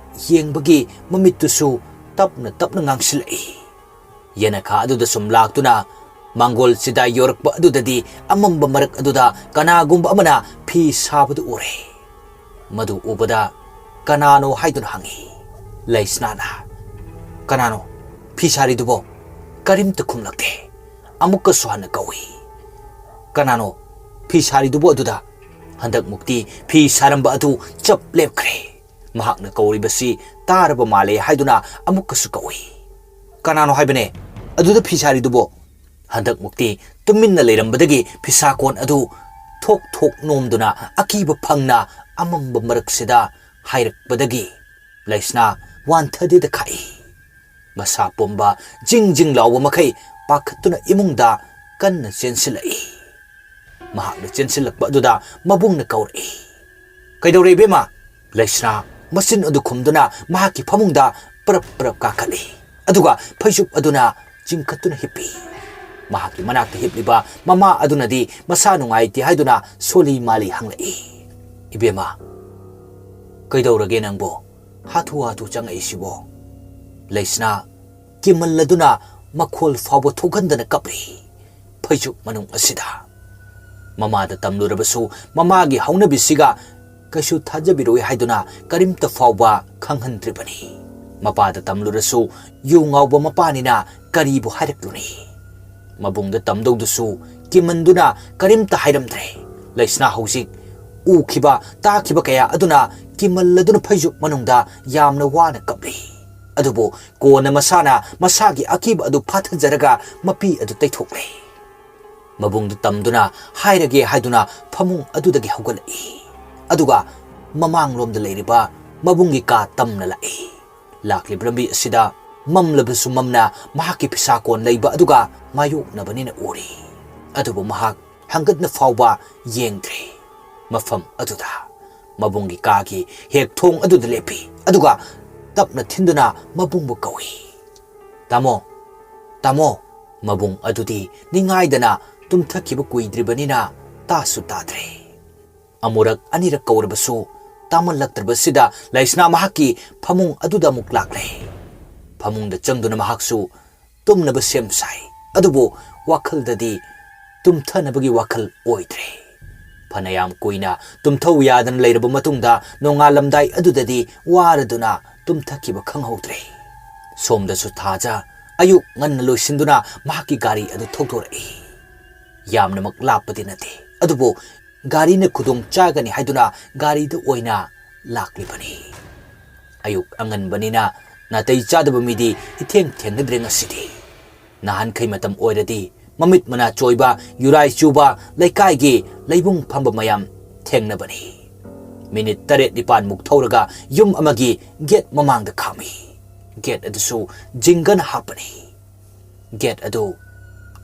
ꯌꯦꯡꯕꯒꯤ ꯃꯃꯤꯠꯇꯨꯁꯨ ꯇꯞꯅ ꯇꯞꯅ ꯉꯥꯡꯁꯤꯜꯂꯛꯏ꯫ ꯌꯦꯅꯈꯥ ꯑꯗꯨꯗ ꯁꯨꯝ ꯂꯥꯛꯇꯨꯅ ꯃꯥꯡꯒꯣꯜ ꯆꯤꯗꯥꯏ ꯌꯧꯔꯛꯄ ꯑꯗꯨꯗꯗꯤ ꯑꯃꯝꯕ ꯃꯔꯛ ꯑꯗꯨꯗ ꯀꯅꯥꯒꯨꯝꯕ ꯑꯃꯅ ꯐꯤ ꯁꯥꯕꯗꯨ ꯎꯔꯦ꯫ ꯃꯗꯨ ꯎꯕꯗ ꯀꯅꯥꯅꯣ ꯍꯥꯏꯗꯨꯅ ꯍꯪꯉꯤ꯫ ꯂꯩꯁꯅꯥꯅ, "ꯀꯅꯥꯅꯣ ꯐꯤ ꯁꯥꯔꯤꯗꯨꯕꯣ?" ꯀꯔꯤꯝꯇ ꯈꯨꯝꯂꯛꯇꯦ꯫ ꯑꯃꯨꯛꯀꯁꯨ ꯍꯟꯅ ꯀꯧꯏ, "ꯀꯅꯥꯅꯣ ꯐꯤ ꯁꯥꯔꯤꯗꯨꯕꯣ ꯑꯗꯨꯗ?" ꯍꯟꯗꯛꯃꯨꯛꯇꯤ ꯐꯤ ꯁꯥꯔꯝꯕ ꯑꯗꯨ ꯆꯞ ꯂꯦꯞꯈ꯭ꯔꯦ꯫ ꯃꯍꯥꯛꯅ ꯀꯧꯔꯤꯕꯁꯤ ꯇꯥꯔꯕ ꯃꯥꯜꯂꯦ ꯍꯥꯏꯗꯨꯅ ꯑꯃꯨꯛꯀꯁꯨ ꯀꯧꯏ꯫ "ꯀꯅꯥꯅꯣ ꯍꯥꯏꯕꯅꯦ ꯑꯗꯨꯗ ꯐꯤ ꯁꯥꯔꯤꯗꯨꯕꯣ?" ꯍꯟꯗꯛꯃꯨꯛꯇꯤ ꯇꯨꯃꯤꯟꯅ ꯂꯩꯔꯝꯕꯗꯒꯤ ꯐꯤꯁꯥꯀꯣꯟ ꯑꯗꯨ ꯊꯣꯛ ꯊꯣꯛ ꯅꯣꯝꯗꯨꯅ ꯑꯀꯤꯕ ꯐꯪꯅ ꯑꯃꯝꯕ ꯃꯔꯛꯁꯤꯗ ꯍꯥꯏꯔꯛꯄꯗꯒꯤ ꯂꯩꯁꯅꯥ ꯋꯥꯟꯊꯗꯦꯗ ꯈꯥꯛꯏ꯫ ꯃꯁꯥ ꯄꯨꯝꯕ ꯖꯤꯡ ꯖꯤꯡ ꯂꯥꯎꯕ ꯃꯈꯩ ꯄꯥꯈꯠꯇꯨꯅ ꯏꯃꯨꯡꯗ ꯀꯟꯅ ꯆꯦꯟꯁꯤꯜꯂꯛꯏ꯫ ꯃꯍꯥꯛꯅ ꯆꯦꯟꯁꯤꯜꯂꯛꯄ ꯑꯗꯨꯗ ꯃꯕꯨꯡꯅ ꯀꯧꯔꯛꯏ, "ꯀꯩꯗꯧꯔꯦ ꯏꯕꯦꯝꯃ?" ꯂꯩꯁꯅꯥ ꯃꯆꯤꯟ ꯑꯗꯨ ꯈꯨꯝꯗꯨꯅ ꯃꯍꯥꯛꯀꯤ ꯐꯃꯨꯡꯗ ꯄꯔꯞ ꯄꯔꯞ ꯀꯥꯈꯠꯂꯤ꯫ ꯑꯗꯨꯒ ꯐꯩꯖꯨꯞ ꯑꯗꯨꯅ ꯆꯤꯡꯈꯠꯇꯨꯅ ꯍꯤꯞꯄꯤ꯫ ꯃꯍꯥꯛꯀꯤ ꯃꯅꯥꯛꯇ ꯍꯤꯞꯂꯤꯕ ꯃꯃꯥ ꯑꯗꯨꯅꯗꯤ ꯃꯁꯥ ꯅꯨꯡꯉꯥꯏꯇꯦ ꯍꯥꯏꯗꯨꯅ ꯁꯣꯜꯂꯤ ꯃꯥꯜꯂꯤ ꯍꯪꯂꯛꯏ꯫ "ꯏꯕꯦꯝꯃ, ꯀꯩꯗꯧꯔꯒꯦ ꯅꯪꯕꯣ? ꯍꯥꯊꯨ ꯍꯥꯊꯨ ꯆꯪꯉꯛꯏꯁꯤꯕꯣ?" ꯂꯩꯁꯅꯥ ꯀꯤꯃꯜꯂꯗꯨꯅ ꯃꯈꯣꯜ ꯐꯥꯎꯕ ꯊꯣꯛꯍꯟꯗꯅ ꯀꯞꯂꯤ꯫ ꯐꯩꯖꯨꯞ ꯃꯅꯨꯡ ꯑꯁꯤꯗ ꯃꯃꯥꯗ ꯇꯝꯂꯨꯔꯕꯁꯨ ꯃꯃꯥꯒꯤ ꯍꯧꯅꯕꯤꯁꯤꯒ ꯀꯩꯁꯨ ꯊꯥꯖꯕꯤꯔꯣꯏ ꯍꯥꯏꯗꯨꯅ ꯀꯔꯤꯝꯇ ꯐꯥꯎꯕ ꯈꯪꯍꯟꯗ꯭ꯔꯤꯕꯅꯤ꯫ ꯃꯄꯥꯗ ꯇꯝꯂꯨꯔꯁꯨ ꯌꯨ ꯉꯥꯎꯕ ꯃꯄꯥꯅꯤꯅ ꯀꯔꯤꯕꯨ ꯍꯥꯏꯔꯛꯂꯨꯅꯤ? ꯃꯕꯨꯡꯗ ꯇꯝꯗꯧꯗꯨꯁꯨ ꯀꯤꯃꯟꯗꯨꯅ ꯀꯔꯤꯝꯇ ꯍꯥꯏꯔꯝꯗ꯭ꯔꯦ꯫ ꯂꯩꯁꯅꯥ ꯍꯧꯖꯤꯛ ꯎꯈꯤꯕ ꯇꯥꯈꯤꯕ ꯀꯌꯥ ꯑꯗꯨꯅ ꯀꯤꯃꯜꯂꯗꯨꯅ ꯐꯩꯖꯨꯞ ꯃꯅꯨꯡꯗ ꯌꯥꯝꯅ ꯋꯥꯅ ꯀꯞꯂꯤ꯫ ꯑꯗꯨꯕꯨ ꯀꯣꯟꯅ ꯃꯁꯥꯅ ꯃꯁꯥꯒꯤ ꯑꯀꯤꯕ ꯑꯗꯨ ꯐꯥꯊꯖꯔꯒ ꯃꯄꯤ ꯑꯗꯨ ꯇꯩꯊꯣꯛꯂꯦ꯫ ꯃꯕꯨꯡꯗꯨ ꯇꯝꯗꯨꯅ ꯍꯥꯏꯔꯒꯦ ꯍꯥꯏꯗꯨꯅ ꯐꯃꯨꯡ ꯑꯗꯨꯗꯒꯤ ꯍꯧꯒꯠꯂꯛꯏ꯫ ꯑꯗꯨꯒ ꯃꯃꯥꯡꯂꯣꯝꯗ ꯂꯩꯔꯤꯕ ꯃꯕꯨꯡꯒꯤ ꯀꯥ ꯇꯝꯅ ꯂꯥꯛꯏ꯫ ꯂꯥꯛꯂꯤꯕ ꯂꯝꯕꯤ ꯑꯁꯤꯗ ꯃꯝꯂꯕꯁꯨ ꯃꯝꯅ ꯃꯍꯥꯛꯀꯤ ꯐꯤꯁꯥ ꯀꯣꯟ ꯂꯩꯕ ꯑꯗꯨꯒ ꯃꯥꯌꯣꯛꯅꯕꯅꯤꯅ ꯎꯔꯤ꯫ ꯑꯗꯨꯕꯨ ꯃꯍꯥꯛ ꯍꯪꯒꯠꯅ ꯐꯥꯎꯕ ꯌꯦꯡꯗ꯭ꯔꯦ꯫ ꯃꯐꯝ ꯑꯗꯨꯗ ꯃꯕꯨꯡꯒꯤ ꯀꯥꯒꯤ ꯍꯦꯛ ꯊꯣꯡ ꯑꯗꯨꯗ ꯂꯦꯞꯄꯤ꯫ ꯑꯗꯨꯒ ꯇꯞꯅ ꯊꯤꯟꯗꯨꯅ ꯃꯕꯨꯡꯕꯨ ꯀꯧꯏ꯫ "ꯇꯥꯃꯣ, ꯇꯥꯃꯣ!" ꯃꯕꯨꯡ ꯑꯗꯨꯗꯤ ꯅꯤꯡꯉꯥꯏꯗꯅ ꯇꯨꯝꯊꯈꯤꯕ ꯀꯨꯏꯗ꯭ꯔꯤꯕꯅꯤꯅ ꯇꯥꯁꯨ ꯇꯥꯗ꯭ꯔꯦ꯫ ꯑꯃꯨꯔꯛ ꯑꯅꯤꯔꯛ ꯀꯧꯔꯕꯁꯨ ꯇꯥꯃꯜꯂꯛꯇ꯭ꯔꯕꯁꯤꯗ ꯂꯩꯁꯅꯥ ꯃꯍꯥꯛꯀꯤ ꯐꯃꯨꯡ ꯑꯗꯨꯗ ꯑꯃꯨꯛ ꯂꯥꯛꯂꯦ꯫ ꯐꯃꯨꯡꯗ ꯆꯪꯗꯨꯅ ꯃꯍꯥꯛꯁꯨ ꯇꯨꯝꯅꯕ ꯁꯦꯝ ꯁꯥꯏ꯫ ꯑꯗꯨꯕꯨ ꯋꯥꯈꯜꯗꯗꯤ ꯇꯨꯝꯊꯅꯕꯒꯤ ꯋꯥꯈꯜ ꯑꯣꯏꯗ꯭ꯔꯦ꯫ ꯐꯅꯌꯥꯝ ꯀꯨꯏꯅ ꯇꯨꯝꯊꯧ ꯌꯥꯗꯅ ꯂꯩꯔꯕ ꯃꯇꯨꯡꯗ ꯅꯣꯡꯉꯥꯜꯂꯝꯗꯥꯏ ꯑꯗꯨꯗꯗꯤ ꯋꯥꯔꯗꯨꯅ ꯇꯨꯝꯊꯈꯤꯕ ꯈꯪꯍꯧꯗ꯭ꯔꯦ꯫ ꯁꯣꯝꯗꯁꯨ ꯊꯥꯖ ꯑꯌꯨꯛ ꯉꯟꯅ ꯂꯣꯏꯁꯤꯟꯗꯨꯅ ꯃꯍꯥꯛꯀꯤ ꯒꯥꯔꯤ ꯑꯗꯨ ꯊꯧꯗꯣꯔꯛꯏ꯫ ꯌꯥꯝꯅꯃꯛ ꯂꯥꯞꯄꯗꯤ ꯅꯠꯇꯦ, ꯑꯗꯨꯕꯨ ꯒꯥꯔꯤꯅ ꯈꯨꯗꯣꯡ ꯆꯥꯒꯅꯤ ꯍꯥꯏꯗꯨꯅ ꯒꯥꯔꯤꯗ ꯑꯣꯏꯅ ꯂꯥꯛꯂꯤꯕꯅꯤ꯫ ꯑꯌꯨꯛ ꯑꯉꯟꯕꯅꯤꯅ ꯅꯥꯇꯩ ꯆꯥꯗꯕ ꯃꯤꯗꯤ ꯏꯊꯦꯡ ꯊꯦꯡꯅꯗ꯭ꯔꯦ ꯉꯁꯤꯗꯤ꯫ ꯅꯍꯥꯟꯈꯩ ꯃꯇꯝ ꯑꯣꯏꯔꯗꯤ ꯃꯃꯤꯠ ꯃꯅꯥ ꯆꯣꯏꯕ, ꯌꯨꯔꯥꯏ ꯆꯨꯕ ꯂꯩꯀꯥꯏꯒꯤ ꯂꯩꯕꯨꯡ ꯐꯝꯕ ꯃꯌꯥꯝ ꯊꯦꯡꯅꯕꯅꯤ꯫ ꯃꯤꯅꯤꯠ ꯇꯔꯦꯠ ꯅꯤꯄꯥꯟꯃꯨꯛ ꯊꯧꯔꯒ ꯌꯨꯝ ꯑꯃꯒꯤ ꯒꯦꯠ ꯃꯃꯥꯡꯗ ꯈꯥꯝꯃꯤ꯫ ꯒꯦꯠ ꯑꯗꯨꯁꯨ ꯖꯤꯡꯒꯅ ꯍꯥꯞꯄꯅꯤ꯫ ꯒꯦꯠ ꯑꯗꯨ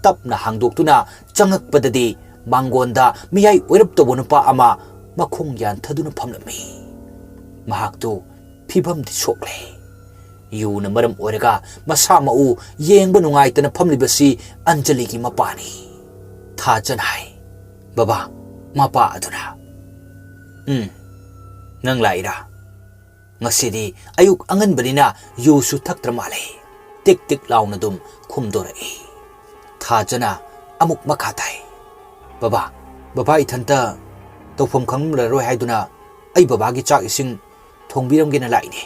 ꯇꯞꯅ ꯍꯥꯡꯗꯣꯛꯇꯨꯅ ꯆꯪꯉꯛꯄꯗꯗꯤ ꯃꯥꯡꯒꯣꯟꯗ ꯃꯤꯌꯥꯏ ꯑꯣꯏꯔꯞ ꯇꯧꯕ ꯅꯨꯄꯥ ꯑꯃ ꯃꯈꯣꯡ ꯌꯥꯟꯊꯗꯨꯅ ꯐꯝꯂꯝꯃꯤ꯫ ꯃꯍꯥꯛꯇꯨ ꯐꯤꯕꯝꯗꯤ ꯁꯣꯛꯂꯦ꯫ ꯌꯨꯅ ꯃꯔꯝ ꯑꯣꯏꯔꯒ ꯃꯁꯥ ꯃꯎ ꯌꯦꯡꯕ ꯅꯨꯡꯉꯥꯏꯇꯅ ꯐꯝꯂꯤꯕꯁꯤ ꯑꯟꯖꯂꯤꯒꯤ ꯃꯄꯥꯅꯤ꯫ ꯊꯥꯖꯅ ꯍꯥꯏ, "ꯕꯕꯥ, ꯃꯄꯥ ꯑꯗꯨꯅ"꯫ "ꯎꯝ, ꯅꯪ ꯂꯥꯛꯏꯔꯥ? ꯉꯁꯤꯗꯤ ꯑꯌꯨꯛ ꯑꯉꯟꯕꯅꯤꯅ ꯌꯨꯁꯨ ꯊꯛꯇ꯭ꯔ ꯃꯥꯜꯂꯦ"꯫ ꯇꯤꯛ ꯇꯤꯛ ꯂꯥꯎꯅ ꯑꯗꯨꯝ ꯈꯨꯝꯗꯣꯔꯛꯏ꯫ ꯊꯥꯖꯅ ꯑꯃꯨꯛ ꯃꯈꯥ ꯇꯥꯏ, "ꯕꯕꯥ, ꯕꯕꯥ ꯏꯊꯟꯇ ꯇꯧꯐꯝ ꯈꯪꯂꯔꯣꯏ ꯍꯥꯏꯗꯨꯅ ꯑꯩ ꯕꯕꯥꯒꯤ ꯆꯥꯛ ꯏꯁꯤꯡ ꯊꯣꯡꯕꯤꯔꯝꯒꯦꯅ ꯂꯥꯛꯏꯅꯦ"꯫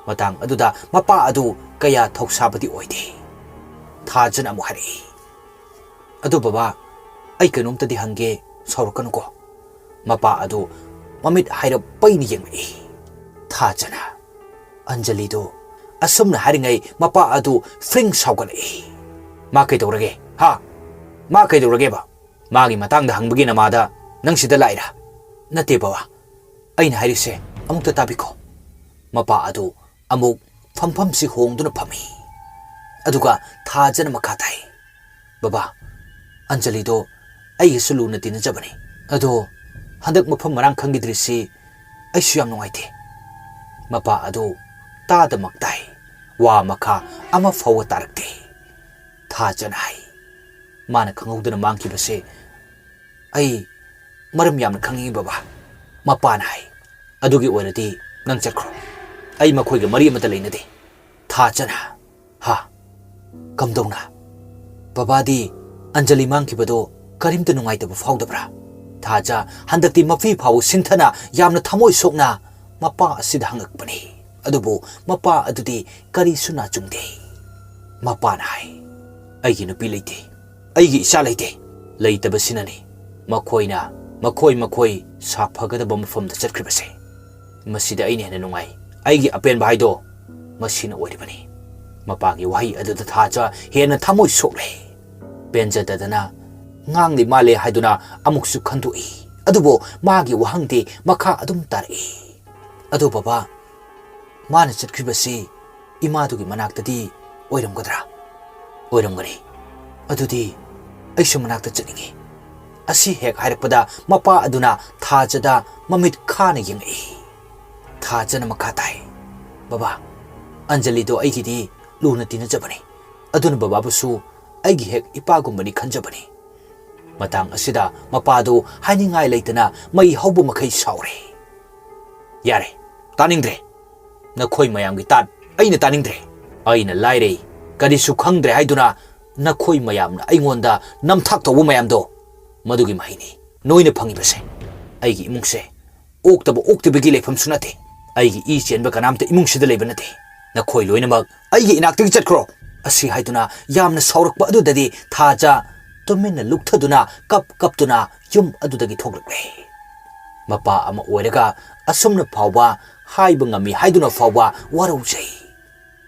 ꯃꯇꯥꯡ ꯑꯗꯨꯗ ꯃꯄꯥ ꯑꯗꯨ ꯀꯌꯥ ꯊꯧꯁꯥꯕꯗꯤ ꯑꯣꯏꯗꯦ꯫ ꯊꯥꯖꯅ ꯑꯃꯨꯛ ꯍꯥꯏꯔꯛꯏ, "ꯑꯗꯨ ꯕꯕꯥ, ꯑꯩ ꯀꯩꯅꯣꯝꯇꯗꯤ ꯍꯪꯒꯦ, ꯁꯥꯎꯔꯛꯀꯅꯨꯀꯣ"꯫ ꯃꯄꯥ ꯑꯗꯨ ꯃꯃꯤꯠ ꯍꯥꯏꯔꯞ ꯄꯩꯅ ꯌꯦꯡꯂꯛꯏ꯫ ꯊꯥꯖꯅ ꯑꯟꯖꯂꯤꯗꯨ ꯑꯁꯨꯝꯅ ꯍꯥꯏꯔꯤꯉꯩ ꯃꯄꯥ ꯑꯗꯨ ꯐ꯭ꯔꯤꯡ ꯁꯥꯎꯒꯠꯂꯛꯏ꯫ "ꯃꯥ ꯀꯩꯗꯧꯔꯒꯦ? ꯍꯥ? ꯃꯥ ꯀꯩꯗꯧꯔꯒꯦꯕ? ꯃꯥꯒꯤ ꯃꯇꯥꯡꯗ ꯍꯪꯕꯒꯤ ꯅꯃꯥꯗ ꯅꯪ ꯁꯤꯗ ꯂꯥꯛꯏꯔꯥ?" "ꯅꯠꯇꯦ ꯕꯕꯥ, ꯑꯩꯅ ꯍꯥꯏꯔꯤꯁꯦ ꯑꯃꯨꯛꯇ ꯇꯥꯕꯤꯈꯣ"꯫ ꯃꯄꯥ ꯑꯗꯨ ꯑꯃꯨꯛ ꯐꯝꯐꯝꯁꯤ ꯍꯣꯡꯗꯨꯅ ꯐꯝꯃꯤ꯫ ꯑꯗꯨꯒ ꯊꯥꯖꯅ ꯃꯈꯥ ꯇꯥꯏ, "ꯕꯕꯥ, ꯑꯟꯖꯂꯤꯗꯣ ꯑꯩꯒꯁꯨ ꯂꯨꯅ ꯇꯤꯟꯅꯖꯕꯅꯤ꯫ ꯑꯗꯣ ꯍꯟꯗꯛ ꯃꯐꯝ ꯃꯔꯥꯡ ꯈꯪꯈꯤꯗ꯭ꯔꯤꯁꯤ ꯑꯩꯁꯨ ꯌꯥꯝ ꯅꯨꯡꯉꯥꯏꯇꯦ"꯫ ꯃꯄꯥ ꯑꯗꯨ ꯇꯥꯗꯃꯛ ꯇꯥꯏ꯫ ꯋꯥ ꯃꯈꯥ ꯑꯃ ꯐꯥꯎꯕ ꯇꯥꯔꯛꯇꯦ꯫ ꯊꯥꯖꯅ ꯍꯥꯏ, "ꯃꯥꯅ ꯈꯪꯍꯧꯗꯅ ꯃꯥꯡꯈꯤꯕꯁꯦ ꯑꯩ ꯃꯔꯝ ꯌꯥꯝꯅ ꯈꯪꯅꯤꯡꯏ ꯕꯕꯥ"꯫ ꯃꯄꯥꯅ ꯍꯥꯏ, "ꯑꯗꯨꯒꯤ ꯑꯣꯏꯔꯗꯤ ꯅꯪ ꯆꯠꯈ꯭ꯔꯣ꯫ ꯑꯩ ꯃꯈꯣꯏꯒ ꯃꯔꯤ ꯑꯃꯠꯇ ꯂꯩꯅꯗꯦ"꯫ ꯊꯥꯖꯅ, "ꯍꯥ? ꯀꯝꯗꯧꯅ? ꯕꯕꯥꯗꯤ ꯑꯟꯖꯂꯤ ꯃꯥꯡꯈꯤꯕꯗꯣ ꯀꯔꯤꯝꯇ ꯅꯨꯡꯉꯥꯏꯇꯕ ꯐꯥꯎꯗꯕ꯭ꯔꯥ?" ꯊꯥꯖ ꯍꯟꯗꯛꯇꯤ ꯃꯄꯤ ꯐꯥꯎ ꯁꯤꯟꯊꯅ ꯌꯥꯝꯅ ꯊꯃꯣꯏ ꯁꯣꯛꯅ ꯃꯄꯥ ꯑꯁꯤꯗ ꯍꯪꯉꯛꯄꯅꯤ꯫ ꯑꯗꯨꯕꯨ ꯃꯄꯥ ꯑꯗꯨꯗꯤ ꯀꯔꯤꯁꯨ ꯅꯥꯆꯨꯡꯗꯦ꯫ ꯃꯄꯥꯅ ꯍꯥꯏ, "ꯑꯩꯒꯤ ꯅꯨꯄꯤ ꯂꯩꯇꯦ, ꯑꯩꯒꯤ ꯏꯆꯥ ꯂꯩꯇꯦ꯫ ꯂꯩꯇꯕꯁꯤꯅꯅꯤ ꯃꯈꯣꯏꯅ ꯃꯈꯣꯏ ꯃꯈꯣꯏ ꯁꯥꯐꯒꯗꯕ ꯃꯐꯝꯗ ꯆꯠꯈ꯭ꯔꯤꯕꯁꯦ꯫ ꯃꯁꯤꯗ ꯑꯩꯅ ꯍꯦꯟꯅ ꯅꯨꯡꯉꯥꯏ꯫ ꯑꯩꯒꯤ ꯑꯄꯦꯟꯕ ꯍꯥꯏꯗꯣ ꯃꯁꯤꯅ ꯑꯣꯏꯔꯤꯕꯅꯤ"꯫ ꯃꯄꯥꯒꯤ ꯋꯥꯍꯩ ꯑꯗꯨꯗ ꯊꯥꯖ ꯍꯦꯟꯅ ꯊꯃꯣꯏ ꯁꯣꯛꯂꯦ꯫ ꯄꯦꯟꯖꯗꯗꯅ ꯉꯥꯡꯂꯤ ꯃꯥꯜꯂꯦ ꯍꯥꯏꯗꯨꯅ ꯑꯃꯨꯛꯁꯨ ꯈꯟꯗꯣꯛꯏ꯫ ꯑꯗꯨꯕꯨ ꯃꯥꯒꯤ ꯋꯥꯍꯪꯗꯤ ꯃꯈꯥ ꯑꯗꯨꯝ ꯇꯥꯔꯛꯏ꯫ "ꯑꯗꯣ ꯕꯕꯥ, ꯃꯥꯅ ꯆꯠꯈ꯭ꯔꯤꯕꯁꯤ ꯏꯃꯥꯗꯨꯒꯤ ꯃꯅꯥꯛꯇꯗꯤ ꯑꯣꯏꯔꯝꯒꯗ꯭ꯔꯥ?" "ꯑꯣꯏꯔꯝꯒꯅꯤ꯫ ꯑꯗꯨꯗꯤ ꯑꯩꯁꯨ ꯃꯅꯥꯛꯇ ꯆꯠꯅꯤꯡꯏ"꯫ ꯑꯁꯤ ꯍꯦꯛ ꯍꯥꯏꯔꯛꯄꯗ ꯃꯄꯥ ꯑꯗꯨꯅ ꯊꯥꯖꯗ ꯃꯃꯤꯠ ꯈꯥꯅ ꯌꯦꯡꯂꯛꯏ꯫ ꯊꯥꯖꯅ ꯃꯈꯥ ꯇꯥꯏ, "ꯕꯕꯥ, ꯑꯟꯖꯂꯤꯗꯣ ꯑꯩꯒꯤꯗꯤ ꯂꯨꯅ ꯇꯤꯟꯅꯖꯕꯅꯤ꯫ ꯑꯗꯨꯅ ꯕꯕꯥꯕꯨꯁꯨ ꯑꯩꯒꯤ ꯍꯦꯛ ꯏꯄꯥꯒꯨꯝꯕꯅꯤ ꯈꯟꯖꯕꯅꯤ꯫" ꯃꯇꯥꯡ ꯑꯁꯤꯗ ꯃꯄꯥꯗꯨ ꯍꯥꯏꯅꯤꯡꯉꯥꯏ ꯂꯩꯇꯅ ꯃꯩ ꯍꯧꯕ ꯃꯈꯩ ꯁꯥꯎꯔꯦ꯫ "ꯌꯥꯔꯦ, ꯇꯥꯅꯤꯡꯗ꯭ꯔꯦ꯫ ꯅꯈꯣꯏ ꯃꯌꯥꯝꯒꯤ ꯇꯥꯠ ꯑꯩꯅ ꯇꯥꯅꯤꯡꯗ꯭ꯔꯦ꯫ ꯑꯩꯅ ꯂꯥꯏꯔꯩ, ꯀꯔꯤꯁꯨ ꯈꯪꯗ꯭ꯔꯦ ꯍꯥꯏꯗꯨꯅ ꯅꯈꯣꯏ ꯃꯌꯥꯝꯅ ꯑꯩꯉꯣꯟꯗ ꯅꯝꯊꯥꯛ ꯇꯧꯕ ꯃꯌꯥꯝꯗꯣ, ꯃꯗꯨꯒꯤ ꯃꯍꯩꯅꯤ ꯅꯣꯏꯅ ꯐꯪꯉꯤꯕꯁꯦ꯫ ꯑꯩꯒꯤ ꯏꯃꯨꯡꯁꯦ ꯑꯣꯛꯇꯕ ꯑꯣꯛꯇꯕꯒꯤ ꯂꯩꯐꯝꯁꯨ ꯅꯠꯇꯦ꯫ ꯑꯩꯒꯤ ꯏ ꯆꯦꯟꯕ ꯀꯅꯥꯝꯇ ꯏꯃꯨꯡꯁꯤꯗ ꯂꯩꯕ ꯅꯠꯇꯦ꯫ ꯅꯈꯣꯏ ꯂꯣꯏꯅꯃꯛ ꯑꯩꯒꯤ ꯏꯅꯥꯛꯇꯒꯤ ꯆꯠꯈ꯭ꯔꯣ꯫" ꯑꯁꯤ ꯍꯥꯏꯗꯨꯅ ꯌꯥꯝꯅ ꯁꯥꯎꯔꯛꯄ ꯑꯗꯨꯗꯗꯤ ꯊꯥꯖ ꯇꯨꯃꯤꯟꯅ ꯂꯨꯞꯊꯗꯨꯅ ꯀꯞ ꯀꯞꯇꯨꯅ ꯌꯨꯝ ꯑꯗꯨꯗꯒꯤ ꯊꯣꯛꯂꯛꯂꯦ꯫ ꯃꯄꯥ ꯑꯃ ꯑꯣꯏꯔꯒ ꯑꯁꯨꯝꯅ ꯐꯥꯎꯕ ꯍꯥꯏꯕ ꯉꯝꯃꯤ ꯍꯥꯏꯗꯨꯅ ꯐꯥꯎꯕ ꯋꯥꯔꯧꯖꯩ꯫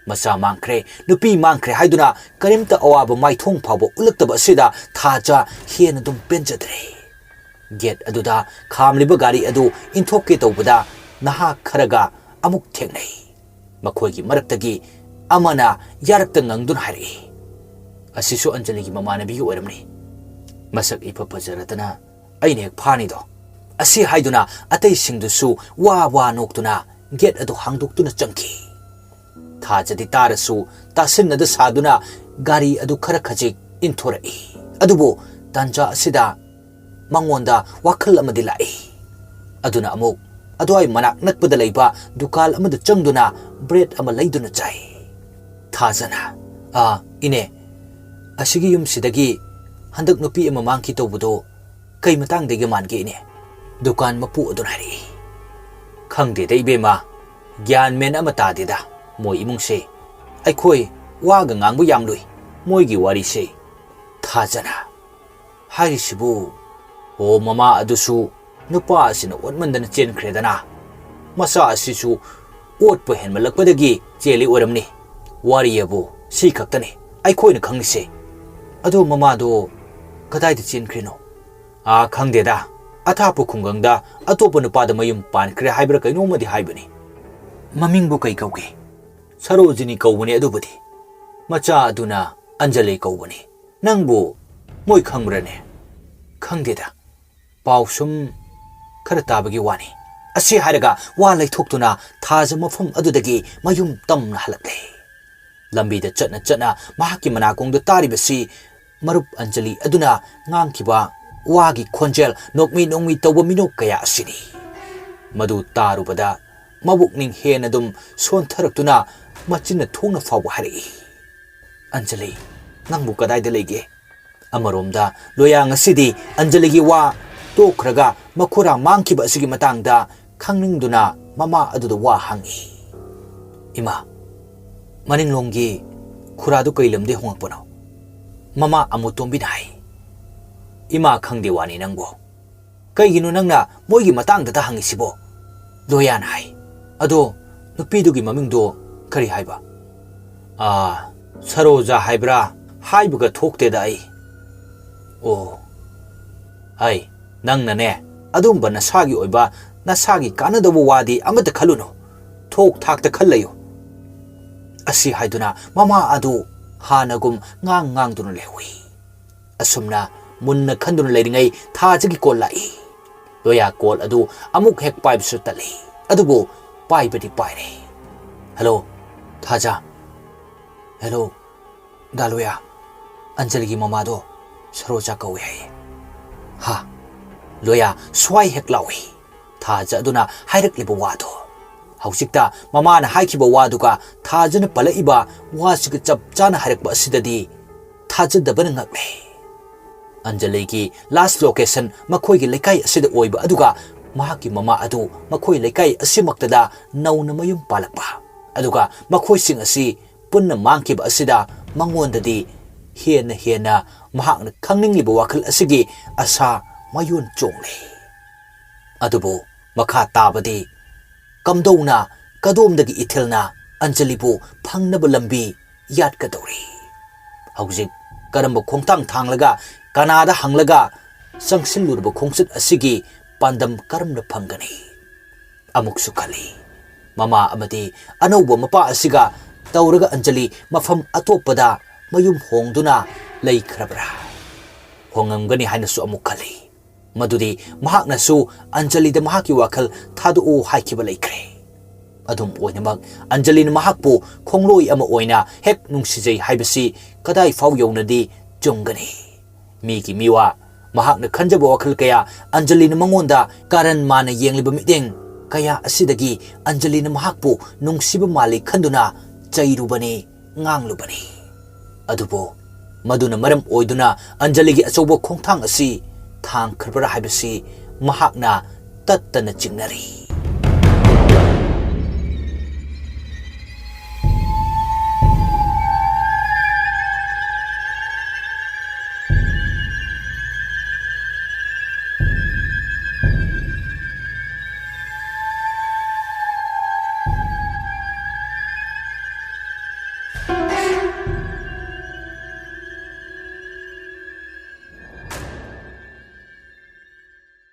ꯃꯆꯥ ꯃꯥꯡꯈ꯭ꯔꯦ, ꯅꯨꯄꯤ ꯃꯥꯡꯈ꯭ꯔꯦ ꯍꯥꯏꯗꯨꯅ ꯀꯔꯤꯝꯇ ꯑꯋꯥꯕ ꯃꯥꯏꯊꯣꯡ ꯐꯥꯎꯕ ꯎꯠꯂꯛꯇꯕ ꯑꯁꯤꯗ ꯊꯥꯖ ꯍꯦꯟꯅ ꯑꯗꯨꯝ ꯄꯦꯟꯖꯗ꯭ꯔꯦ꯫ ꯒꯦꯠ ꯑꯗꯨꯗ ꯈꯥꯝꯂꯤꯕ ꯒꯥꯔꯤ ꯑꯗꯨ ꯏꯟꯊꯣꯛꯀꯦ ꯇꯧꯕꯗ ꯅꯍꯥ ꯈꯔꯒ ꯑꯃꯨꯛ ꯊꯦꯡꯅꯩ꯫ ꯃꯈꯣꯏꯒꯤ ꯃꯔꯛꯇꯒꯤ ꯑꯃꯅ ꯌꯥꯔꯛꯇ ꯉꯪꯗꯨꯅ ꯍꯥꯏꯔꯛꯏ, "ꯑꯁꯤꯁꯨ ꯑꯟꯖꯂꯤꯒꯤ ꯃꯃꯥꯟꯅꯕꯤꯒꯤ ꯑꯣꯏꯔꯝꯅꯤ꯫ ꯃꯁꯛ ꯏꯐ ꯐꯖꯔꯗꯅ ꯑꯩꯅ ꯍꯦꯛ ꯐꯥꯅꯤꯗꯣ꯫" ꯑꯁꯤ ꯍꯥꯏꯗꯨꯅ ꯑꯇꯩꯁꯤꯡꯗꯨꯁꯨ ꯋꯥ ꯋꯥ ꯅꯣꯛꯇꯨꯅ ꯒꯦꯠ ꯑꯗꯨ ꯍꯥꯡꯗꯣꯛꯇꯨꯅ ꯆꯪꯈꯤ꯫ ꯊꯥꯖꯗꯤ ꯇꯥꯔꯁꯨ ꯇꯥꯁꯤꯟꯅꯗ ꯁꯥꯗꯨꯅ ꯒꯥꯔꯤ ꯑꯗꯨ ꯈꯔ ꯈꯖꯤꯛ ꯏꯟꯊꯣꯔꯛꯏ꯫ ꯑꯗꯨꯕꯨ ꯇꯥꯟꯖꯥ ꯑꯁꯤꯗ ꯃꯉꯣꯟꯗ ꯋꯥꯈꯜ ꯑꯃꯗꯤ ꯂꯥꯛꯏ꯫ ꯑꯗꯨꯅ ꯑꯃꯨꯛ ꯑꯗꯨꯋꯥꯏ ꯃꯅꯥꯛ ꯅꯛꯄꯗ ꯂꯩꯕ ꯗꯨꯀꯥꯟ ꯑꯃꯗ ꯆꯪꯗꯨꯅ ꯕ꯭ꯔꯦꯗ ꯑꯃ ꯂꯩꯗꯨꯅ ꯆꯥꯏ꯫ ꯊꯥꯖꯅ, "ꯑꯥ, ꯏꯅꯦ, ꯑꯁꯤꯒꯤ ꯌꯨꯝꯁꯤꯗꯒꯤ ꯍꯟꯗꯛ ꯅꯨꯄꯤ ꯑꯃ ꯃꯥꯡꯈꯤ ꯇꯧꯕꯗꯣ ꯀꯩ ꯃꯇꯥꯡꯗꯒꯤ ꯃꯥꯟꯒꯦ, ꯏꯅꯦ?" ꯗꯨꯀꯥꯟ ꯃꯄꯨ ꯑꯗꯨꯅ ꯍꯥꯏꯔꯛꯏ꯫ "ꯈꯪꯗꯦꯗ ꯏꯕꯦꯝꯃ, ꯒ꯭ꯌꯥꯟ ꯃꯦꯟ ꯑꯃ ꯇꯥꯗꯦꯗ ꯃꯣꯏ ꯏꯃꯨꯡꯁꯦ꯫ ꯑꯩꯈꯣꯏ ꯋꯥꯒ ꯉꯥꯡꯕ ꯌꯥꯝ ꯂꯨꯏ ꯃꯣꯏꯒꯤ ꯋꯥꯔꯤꯁꯦ꯫" ꯊꯥꯖꯅ, "ꯍꯥꯏꯔꯤꯁꯤꯕꯨ? ꯑꯣ, ꯃꯃꯥ ꯑꯗꯨꯁꯨ ꯅꯨꯄꯥ ꯑꯁꯤꯅ ꯑꯣꯠꯃꯟꯗꯅ ꯆꯦꯟꯈ꯭ꯔꯦꯗꯅ꯫ ꯃꯆꯥ ꯑꯁꯤꯁꯨ ꯑꯣꯠꯄ ꯍꯦꯟꯃꯜꯂꯛꯄꯗꯒꯤ ꯆꯦꯜꯂꯤ ꯑꯣꯏꯔꯝꯅꯤ꯫ ꯋꯥꯔꯤ ꯑꯕꯨ ꯁꯤ ꯈꯛꯇꯅꯤ ꯑꯩꯈꯣꯏꯅ ꯈꯪꯂꯤꯁꯦ꯫" "ꯑꯗꯣ ꯃꯃꯥꯗꯣ ꯀꯗꯥꯏꯗ ꯆꯦꯟꯈ꯭ꯔꯤꯅꯣ?" "ꯑꯥ, ꯈꯪꯗꯦꯗ꯫ ꯑꯊꯥꯞꯄ ꯈꯨꯡꯒꯪꯗ ꯑꯇꯣꯞꯄ ꯅꯨꯄꯥꯗ ꯃꯌꯨꯝ ꯄꯥꯟꯈ꯭ꯔꯦ ꯍꯥꯏꯕ꯭ꯔꯥ ꯀꯩꯅꯣꯝꯃꯗꯤ ꯍꯥꯏꯕꯅꯤ꯫" "ꯃꯃꯤꯡꯕꯨ ꯀꯩ ꯀꯧꯒꯦ?" "ꯁꯔꯣꯖꯤꯅꯤ ꯀꯧꯕꯅꯦ ꯑꯗꯨꯕꯨꯗꯤ꯫ ꯃꯆꯥ ꯑꯗꯨꯅ ꯑꯟꯖꯂꯤ ꯀꯧꯕꯅꯤ꯫ ꯅꯪꯕꯨ ꯃꯣꯏ ꯈꯪꯕ꯭ꯔꯅꯦ?" "ꯈꯪꯗꯦꯗ꯫ ꯄꯥꯎ ꯁꯨꯝ ꯈꯔ ꯇꯥꯕꯒꯤ ꯋꯥꯅꯤ꯫ ꯑꯁꯤ ꯍꯥꯏꯔꯒ ꯋꯥ ꯂꯩꯊꯣꯛꯇꯨꯅ ꯊꯥꯖ ꯃꯐꯝ ꯑꯗꯨꯗꯒꯤ ꯃꯌꯨꯝ ꯇꯝꯅ ꯍꯜꯂꯛꯂꯦ꯫ ꯂꯝꯕꯤꯗ ꯆꯠꯅ ꯆꯠꯅ ꯃꯍꯥꯛꯀꯤ ꯃꯅꯥꯀꯣꯡꯗ ꯇꯥꯔꯤꯕꯁꯤ ꯃꯔꯨꯞ ꯑꯟꯖꯂꯤ ꯑꯗꯨꯅ ꯉꯥꯡꯈꯤꯕ ꯋꯥꯒꯤ ꯈꯣꯟꯖꯦꯜ, ꯅꯣꯛꯃꯤ ꯅꯣꯛꯃꯤ ꯇꯧꯕ ꯃꯤꯅꯣꯛ ꯀꯌꯥ ꯑꯁꯤꯅꯤ꯫ ꯃꯗꯨ ꯇꯥꯔꯨꯕꯗ ꯃꯕꯨꯛꯅꯤꯡ ꯍꯦꯟꯅ ꯑꯗꯨꯝ ꯁꯣꯟꯊꯔꯛꯇꯨꯅ ꯃꯆꯤꯟꯅ ꯊꯣꯡꯅ ꯐꯥꯎꯕ ꯍꯥꯏꯔꯛꯏ, "ꯑꯟꯖꯂꯤ, ꯅꯪꯕꯨ ꯀꯗꯥꯏꯗ ꯂꯩꯒꯦ?" ꯑꯃꯔꯣꯝꯗ ꯂꯣꯌꯥ ꯉꯁꯤꯗꯤ ꯑꯟꯖꯂꯤꯒꯤ ꯋꯥ ꯇꯣꯛꯈ꯭ꯔꯒ ꯃꯈꯨꯔꯥ ꯃꯥꯡꯈꯤꯕ ꯑꯁꯤꯒꯤ ꯃꯇꯥꯡꯗ ꯈꯪꯅꯤꯡꯗꯨꯅ ꯃꯃꯥ ꯑꯗꯨꯗ ꯋꯥ ꯍꯪꯏ꯫ "ꯏꯃꯥ, ꯃꯅꯤꯡꯂꯣꯝꯒꯤ ꯈꯨꯔꯥꯗꯨ ꯀꯩ ꯂꯝꯗꯒꯤ ꯍꯣꯡꯂꯛꯄꯅꯣ?" ꯃꯃꯥ ꯑꯃꯨꯇꯣꯝꯕꯤꯅ ꯍꯥꯏ꯫ "ꯏꯃꯥ ꯈꯪꯗꯦ ꯋꯥꯅꯤ ꯅꯪꯕꯣ꯫ ꯀꯩꯒꯤꯅꯣ ꯅꯪꯅ ꯃꯣꯏꯒꯤ ꯃꯇꯥꯡꯗꯇ ꯍꯪꯉꯤꯁꯤꯕꯣ?" ꯂꯣꯌꯥꯅ ꯍꯥꯏ꯫ "ꯑꯗꯣ ꯅꯨꯄꯤꯗꯨꯒꯤ ꯃꯃꯤꯡꯗꯣ ꯀꯔꯤ ꯍꯥꯏꯕ?" "ꯑꯥ, ꯁꯔꯣꯖꯥ ꯍꯥꯏꯕ꯭ꯔꯥ? ꯍꯥꯏꯕꯒ ꯊꯣꯛꯇꯦꯗ ꯑꯩ꯫" "ꯑꯣ, ꯍꯩ, ꯅꯪꯅꯅꯦ ꯑꯗꯨꯝꯕ ꯅꯁꯥꯒꯤ ꯑꯣꯏꯕ, ꯅꯁꯥꯒꯤ ꯀꯥꯟꯅꯗꯧꯕ ꯋꯥꯗꯤ ꯑꯃꯠꯇ ꯈꯜꯂꯨꯅꯨ꯫ ꯊꯣꯛ ꯊꯥꯛꯇ ꯈꯜ ꯂꯩꯌꯨ꯫" ꯑꯁꯤ ꯍꯥꯏꯗꯨꯅ ꯃꯃꯥ ꯑꯗꯨ ꯍꯥꯟꯅꯒꯨꯝ ꯉꯥꯡ ꯉꯥꯡꯗꯨꯅ ꯂꯩꯍꯧꯏ꯫ ꯑꯁꯨꯝꯅ ꯃꯨꯟꯅ ꯈꯟꯗꯨꯅ ꯂꯩꯔꯤꯉꯩ ꯊꯥꯖꯒꯤ ꯀꯣꯜ ꯂꯥꯛꯏ꯫ ꯂꯣꯌꯥ ꯀꯣꯜ ꯑꯗꯨ ꯑꯃꯨꯛ ꯍꯦꯛ ꯄꯥꯏꯕꯁꯨ ꯇꯜꯂꯤ, ꯑꯗꯨꯕꯨ ꯄꯥꯏꯕꯗꯤ ꯄꯥꯏꯔꯦ꯫ "ꯍꯜꯂꯣ, ꯊꯥꯖ꯫" "ꯍꯦꯜꯂꯣ, ꯗꯥ ꯂꯣꯌꯥ, ꯑꯟꯖꯂꯤꯒꯤ ꯃꯃꯥꯗꯣ ꯁꯔꯣꯖꯥ ꯀꯧꯏ ꯍꯥꯏꯌꯦ꯫" "ꯍꯥ?" ꯂꯣꯌꯥ ꯁ꯭ꯋꯥꯏ ꯍꯦꯛ ꯂꯥꯎꯏ꯫ ꯊꯥꯖ ꯑꯗꯨꯅ ꯍꯥꯏꯔꯛꯂꯤꯕ ꯋꯥꯗꯣ, ꯍꯧꯖꯤꯛꯇ ꯃꯃꯥꯅ ꯍꯥꯏꯈꯤꯕ ꯋꯥꯗꯨꯒ ꯊꯥꯖꯅ ꯄꯜꯂꯛꯏꯕ ꯋꯥꯁꯤꯒ ꯆꯞ ꯆꯥꯅ ꯍꯥꯏꯔꯛꯄ ꯑꯁꯤꯗꯗꯤ ꯊꯥꯖꯗꯕꯅ ꯉꯛꯂꯦ꯫ ꯑꯟꯖꯂꯤꯒꯤ ꯂꯥꯁ ꯂꯣꯀꯦꯁꯟ ꯃꯈꯣꯏꯒꯤ ꯂꯩꯀꯥꯏ ꯑꯁꯤꯗ ꯑꯣꯏꯕ, ꯑꯗꯨꯒ ꯃꯍꯥꯛꯀꯤ ꯃꯃꯥ ꯑꯗꯨ ꯃꯈꯣꯏ ꯂꯩꯀꯥꯏ ꯑꯁꯤꯃꯛꯇꯗ ꯅꯧꯅ ꯃꯌꯨꯝ ꯄꯥꯜꯂꯛꯄ, ꯑꯗꯨꯒ ꯃꯈꯣꯏꯁꯤꯡ ꯑꯁꯤ ꯄꯨꯟꯅ ꯃꯥꯡꯈꯤꯕ ꯑꯁꯤꯗ ꯃꯉꯣꯟꯗꯗꯤ ꯍꯦꯟꯅ ꯍꯦꯟꯅ ꯃꯍꯥꯛꯅ ꯈꯪꯅꯤꯡꯂꯤꯕ ꯋꯥꯈꯜ ꯑꯁꯤꯒꯤ ꯑꯁꯥ ꯃꯌꯣꯟ ꯆꯣꯡꯂꯦ꯫ ꯑꯗꯨꯕꯨ ꯃꯈꯥ ꯇꯥꯕꯗꯤ ꯀꯝꯗꯧꯅ, ꯀꯗꯣꯝꯗꯒꯤ ꯏꯊꯤꯜꯅ ꯑꯟꯖꯂꯤꯕꯨ ꯐꯪꯅꯕ ꯂꯝꯕꯤ ꯌꯥꯠꯀꯗꯧꯔꯤ? ꯍꯧꯖꯤꯛ ꯀꯔꯝꯕ ꯈꯣꯡꯊꯥꯡ ꯊꯥꯡꯂꯒ ꯀꯅꯥꯗ ꯍꯪꯂꯒ ꯆꯪꯁꯤꯜꯂꯨꯔꯕ ꯈꯣꯡꯆꯠ ꯑꯁꯤꯒꯤ ꯄꯥꯟꯗꯝ ꯀꯔꯝꯅ ꯐꯪꯒꯅꯤ? ꯑꯃꯨꯛꯁꯨ ꯈꯜꯂꯤ, ꯃꯃꯥ ꯑꯃꯗꯤ ꯑꯅꯧꯕ ꯃꯄꯥ ꯑꯁꯤꯒ ꯇꯧꯔꯒ ꯑꯟꯖꯂꯤ ꯃꯐꯝ ꯑꯇꯣꯞꯄꯗ ꯃꯌꯨꯝ ꯍꯣꯡꯗꯨꯅ ꯂꯩꯈ꯭ꯔꯕ꯭ꯔꯥ? ꯍꯣꯡꯉꯝꯒꯅꯤ ꯍꯥꯏꯅꯁꯨ ꯑꯃꯨꯛ ꯈꯜꯂꯤ꯫ ꯃꯗꯨꯗꯤ ꯃꯍꯥꯛꯅꯁꯨ ꯑꯟꯖꯂꯤꯗ ꯃꯍꯥꯛꯀꯤ ꯋꯥꯈꯜ ꯊꯥꯗꯣꯛꯎ ꯍꯥꯏꯈꯤꯕ ꯂꯩꯈ꯭ꯔꯦ꯫ ꯑꯗꯨꯝ ꯑꯣꯏꯅꯃꯛ, ꯑꯟꯖꯂꯤꯅ ꯃꯍꯥꯛꯄꯨ ꯈꯣꯡꯂꯣꯏ ꯑꯃ ꯑꯣꯏꯅ ꯍꯦꯛ ꯅꯨꯡꯁꯤꯖꯩ ꯍꯥꯏꯕꯁꯤ ꯀꯗꯥꯏ ꯐꯥꯎ ꯌꯧꯅꯗꯤ ꯆꯨꯝꯒꯅꯤ? ꯃꯤꯒꯤ ꯃꯤꯋꯥ, ꯃꯍꯥꯛꯅ ꯈꯟꯖꯕ ꯋꯥꯈꯜ ꯀꯌꯥ ꯑꯟꯖꯂꯤꯅ ꯃꯉꯣꯟꯗ ꯀꯥꯔꯟ ꯃꯥꯅ ꯌꯦꯡꯂꯤꯕ ꯃꯤꯠꯌꯦꯡ ꯀꯌꯥ ꯑꯁꯤꯗꯒꯤ ꯑꯟꯖꯂꯤꯅ ꯃꯍꯥꯛꯄꯨ ꯅꯨꯡꯁꯤꯕ ꯃꯥꯜꯂꯤ ꯈꯟꯗꯨꯅ ꯆꯩꯔꯨꯕꯅꯤ, ꯉꯥꯡꯂꯨꯕꯅꯤ꯫ ꯑꯗꯨꯕꯨ ꯃꯗꯨꯅ ꯃꯔꯝ ꯑꯣꯏꯗꯨꯅ ꯑꯟꯖꯂꯤꯒꯤ ꯑꯆꯧꯕ ꯈꯣꯡꯊꯥꯡ ꯑꯁꯤ ꯊꯥꯡꯈ꯭ꯔꯕ꯭ꯔꯥ ꯍꯥꯏꯕꯁꯤ ꯃꯍꯥꯛꯅ ꯇꯠꯇꯅ ꯆꯤꯡꯅꯔꯤ꯫